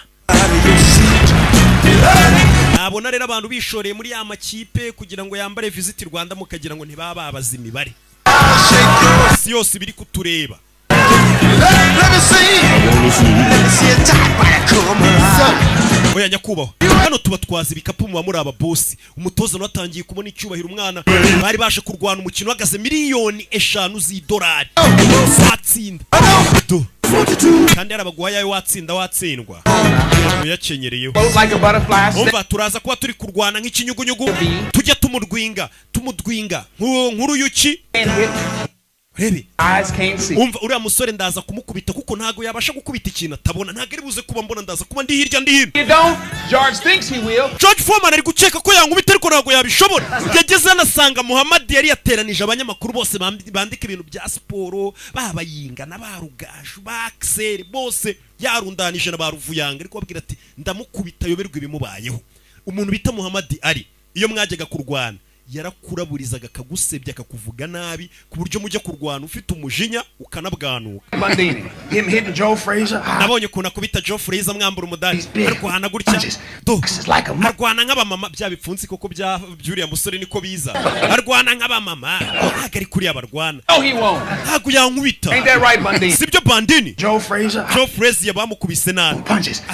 Nabona rero abantu bishoreye muri ya makipe kugira ngo yambare Visit Rwanda, mukagira ngo ntibaba babaza imibare. Isi yose ibiri kutureba. Let me see. Let me see a typewriter come alive. Oya nyakubahwa, hano tuba twaza ibikapu, muba muri aba bosi. Umutoza nawe atangiye kubona icyubahiro. Umwana bari baje kurwana umukino uhagaze 5 miliyoni z'idolari, watsinda Do. Kandi yarabaguha yawe, watsinda watsindwa, uyakenyereyeho. Float like a butterfly. Umva, turaza kuba turi kurwana nk'ikinyugunyugu, tujya tumurwinga tumudwinga nk'uruyuki. Rebe. Eyes can't see. Umva, uriya musore ndaza kumukubita kuko ntago yabasha gukubita ikintu atabona. Ntago ari buze kuba mbona, ndaza kuba ndi hirya ndi hino. You don't. George thinks he will. George Foreman ari gukeka ko yankubita, ariko ntabwo yabishobora. Yageze anasanga Muhammad yari yateranije abanyamakuru bose bandika ibintu bya siporo, babayinga na ba Rugaju, ba Axel, bose yarundanije na ba Ruvuyanga, ariko babwira ati ndamukubita yoberwa ibimubayeho. Umuntu bita Muhammad Ali, iyo mwajyaga kurwana yarakuraburizaga, akagusebya, akakuvuga nabi, ku buryo mujya kurwana ufite umujinya ukanabwanuka. Bundini. Him hitting Joe Frazier. Ah, Nabonye ukuntu akubita Joe Frazier, amwambura umudari, arwana gutya do, arwana nk'abamama. Bya bipfunsi koko bya by'uriya musore niko biza, arwana nk'abamama, ntabwo ari kuriya barwana. No, he won't. Ntabwo yankubita. Ain't that right, Bundini? Sibyo, Bandini? Joe Frazier. Joe Frazier bamukubise nabi,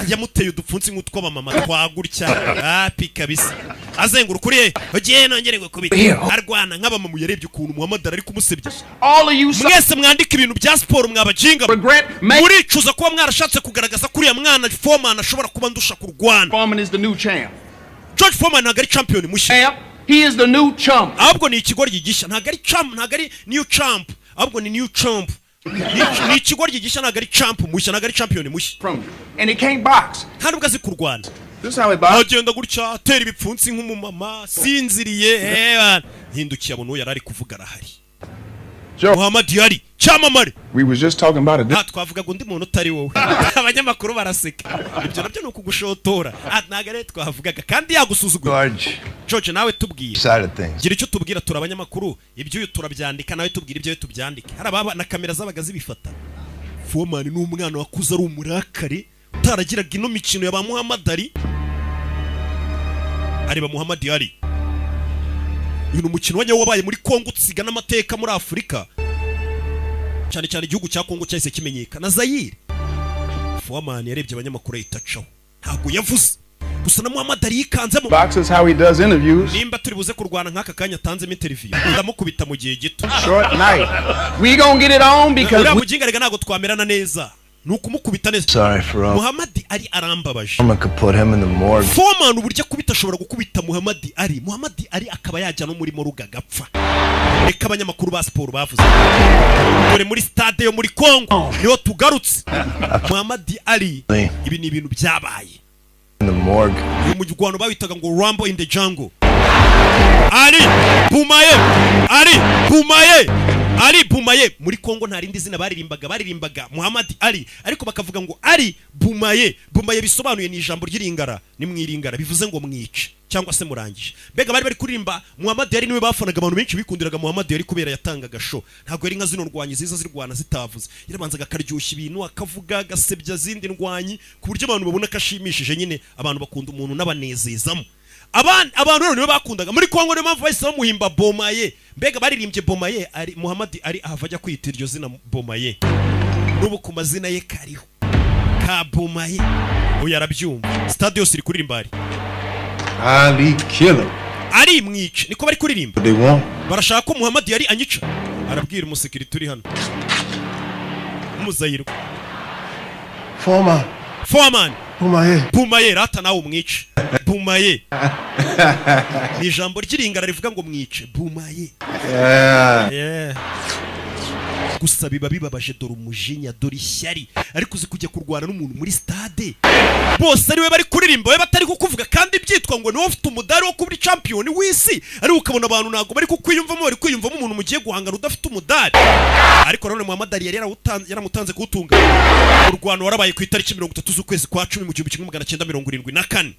yamuteye udupfunsi nk'utw'abamama twa gutya hapi kabisa, azenguruka uri he ugiye nongere gukubita, arwana nk'abamama. Yarebye ukuntu Muhammad ari kumusebya. All of you Mwese mwandika ibintu bya siporo, mwabajinga, muricuza kuba mwarashatse kugaragaza ko uriya mwana Foreman ashobora kuba ndusha kurwana. Foreman is the new champ. George Foreman ntabwo ari champion mushya. He is the new chump. Ahubwo ni ikigoryi gishya. Ntabwo ari champ, ntabwo ari new champ, ahubwo ni new chump. Ni ikigoryi gishya, ntabwo ari champ mushya, ntabwo ari champion mushya. And he can't box. Nta nubwo azi kurwana. This is how he box. Agenda gutya, atera ibipfunsi nk'umumama sinziriye. Eh, hindukiye abona uwo yari ari kuvuga arahari, Muhammad Ali cyamamare. We was just talking about it. Ah, twavugaga undi muntu utari wowe. Abanyamakuru baraseka, ibyo nabyo ni ukugushotora. Ah, ntabwo ari twavugaga kandi yagusuzugura. George, George, nawe tubwire. side of things. Gira icyo tubwira, turi abanyamakuru, iby'uyu turabyandika, nawe tubwira ibyo tubyandike. Hari ababa na kamera zabaga zibifata. Foreman ni umwana wakuze ari umurakare, utaragiraga ino mikino ya ba Muhammad Ali. Areba Muhammad Ali. Uyu ni umukino wa nyawo wabaye muri Kongo, utsiga n'amateka muri Afurika, cyane cyane igihugu cya Kongo cyahise kimenyekana, Zaire. Foreman yarebye abanyamakuru ahita acaho, ntabwo yavuze gusa na Muhammad Ali yikanzemo. Boxes how he does interviews. Nimba turi buze kurwana nk'aka kanya atanzemo interview, ndamukubita mu gihe gito. Short night. We gonna get it on because Uriya we muginga rega ntabwo twamerana neza, ni ukumukubita neza. Sorry for all. Muhammad Ali arambabaje. Foreman could put him in the morgue. Foreman uburyo akubita, ashobora gukubita Muhammad Ali, Muhammad Ali akaba yajya no muri morgue agapfa. Reka abanyamakuru ba siporo bavuze. Dore muri stade yo muri Congo niho tugarutse. Muhammad Ali, ibi ni ibintu byabaye In the morgue. uyu murwano bawitaga ngo Rumble in the Jungle. Ali Bumaye, Ali Bumaye, Ali Bumaye. Muri Congo nta rindi zina baririmbaga, baririmbaga Muhammad Ali, ariko bakavuga ngo Ali Bumaye. Bumaye bisobanuye, ni ijambo ry'iringara, ni mwiringara, bivuze ngo mwice cyangwa se murangije. Mbega bari bari kuririmba Muhammad Ali, niwe bafanaga. Abantu benshi bikundiraga Muhammad Ali kubera yatangaga show. Ntabwo yari nka zino ndwanyi ziza zirwana zitavuze, yarabanzaga akaryoshya ibintu, akavuga, agasebya zindi ndwanyi, ku buryo abantu babona ko ashimishije. Nyine abantu bakunda umuntu n'abanezezamo. Abantu rero niwe bakundaga muri Kongo, niyo mpamvu bahise bamuhimba Bomaye. Mbega baririmbye Bomaye ari Muhammad Ali, ahava ajya kwita iryo zina Bomaye, n'ubu ku mazina ye kariho ka Bomaye. Uyu arabyumva, stade yose iri kuririmba ari Ali kill him. Ari mwice, niko bari kuririmba. They want. Barashaka ko Muhammad yari anyica, arabwira umusekirite uri hano umuzayirwa. Foreman. Foreman. Bumaye. Bumaye rata, nawe umwice. Bumaye ni ijambo ry'iringara rivuga ngo mwice, Bumaye. Yeah. Yeah. Gusa biba bibabaje, dore umujinya, dore ishyari. Ariko uzi kujya kurwana n'umuntu muri stade bose ariwe bari kuririmba, we batari kukuvuga, kandi byitwa ngo niwe ufite umudari wo kuba champion w'isi, ariko ukabona abantu ntabwo bari kukwiyumvamo, bari kwiyumvamo umuntu mugiye guhangana udafite umudari. Ariko nanone Muhammad Ali yari yaramutanze kuwutunga. Urwano warabaye ku itariki 30 z'ukwezi kwa 10 mu 1974,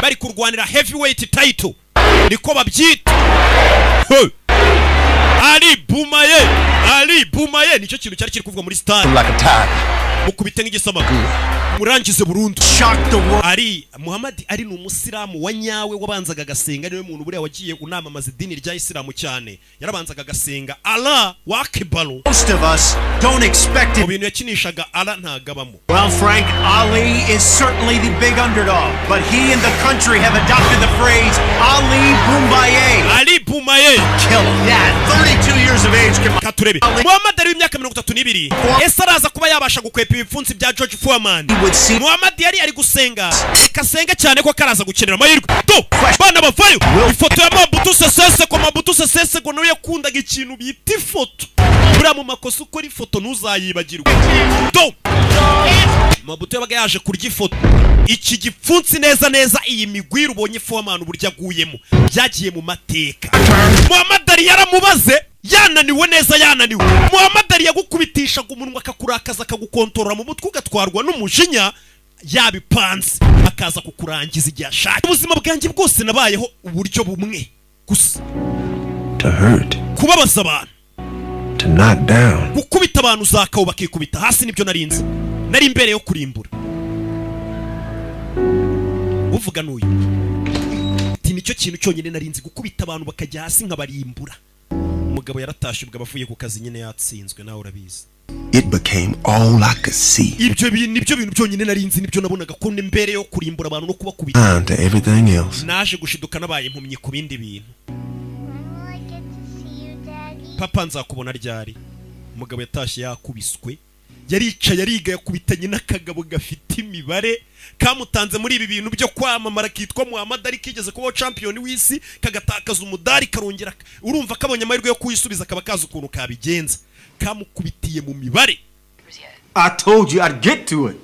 bari kurwanira heavyweight title. Niko babyita. Hey! Ali Bumaye, Ali Bumaye, nicyo kintu cyari kiri kuvugwa muri stade. Like a tiger. Mukubite nk'igisamagwe, murangize burundu. Ari Muhammad Ali ni umusilamu wa nyawe, wabanzaga agasenga. Niwe muntu buriya wagiye unamamaza idini rya Isilamu cyane. Yarabanzaga agasenga, Allah wakibaru. Most of us don't expect Mu it. bintu yakinishaga, Allah ntagabamo. Well, Frank, Ali is certainly the big underdog, but he and the country have adopted the phrase Ali Boumbaye. Ali Bumaye. Kill him. Yeah, 32 years of age. Can Katurebe Muhammad Ali w'imyaka 32, ese araza kuba yabasha gukwepa ibipfunsi bya George Foreman? Muhammad yari ari gusenga, reka asenge cyane ko karaza gukenera amahirwe. Do bana bavayo, ifoto ya Mobutu Sese Seko. Mobutu Sese Seko nawe yakundaga ikintu bita ifoto. Buriya mu makosa ukora ifoto ntuzayibagirwe. Do Mobutu yabaga yaje kurya ifoto. Iki gipfunsi neza neza, iyi migwire ubonye Foreman uburyo aguyemo, byagiye mu mateka. Muhammad Ali yaramubaze, yananiwe neza, yananiwe. Muhammad Ali yagukubitishaga umunwa, akakurakaza, akagukontorora mu mutwe, ugatwarwa n'umujinya, yabipanze akaza kukurangiza igihe ashaka. Ubuzima bwanjye bwose nabayeho uburyo bumwe gusa. To hurt. Kubabaza abantu. To knock down. Gukubita abantu zakawo bakikubita hasi, nibyo narinzi. Nari imbere yo kurimbura. Uvuga n'uyu ati nicyo kintu cyonyine narinzi, gukubita abantu bakajya hasi nkabarimbura. Umugabo yaratashye ubwo aba avuye ku kazi nyine, yatsinzwe, nawe urabizi. It became all I could see. Ibyo bintu nibyo bintu byonyine narinzi, nibyo nabonaga ko ni mbere yo kurimbura abantu no kubakubita. Blind to everything else. Naje gushiduka nabaye impumyi ku bindi bintu. Papa, nzakubona ryari? Umugabo yatashye yakubiswe, yaricaye ariga, yakubitanye n'akagabo gafite imibare kamutanze muri ibi bintu byo kwamamara, kitwa Muhammad Ali, kigeze kubaho champion w'isi, kagatakaza umudari, karongera. Urumva kabonye amahirwe yo kuwisubiza, kaba kazi ukuntu kabigenza. Kamukubitiye mu mibare. I told you I'd get to it.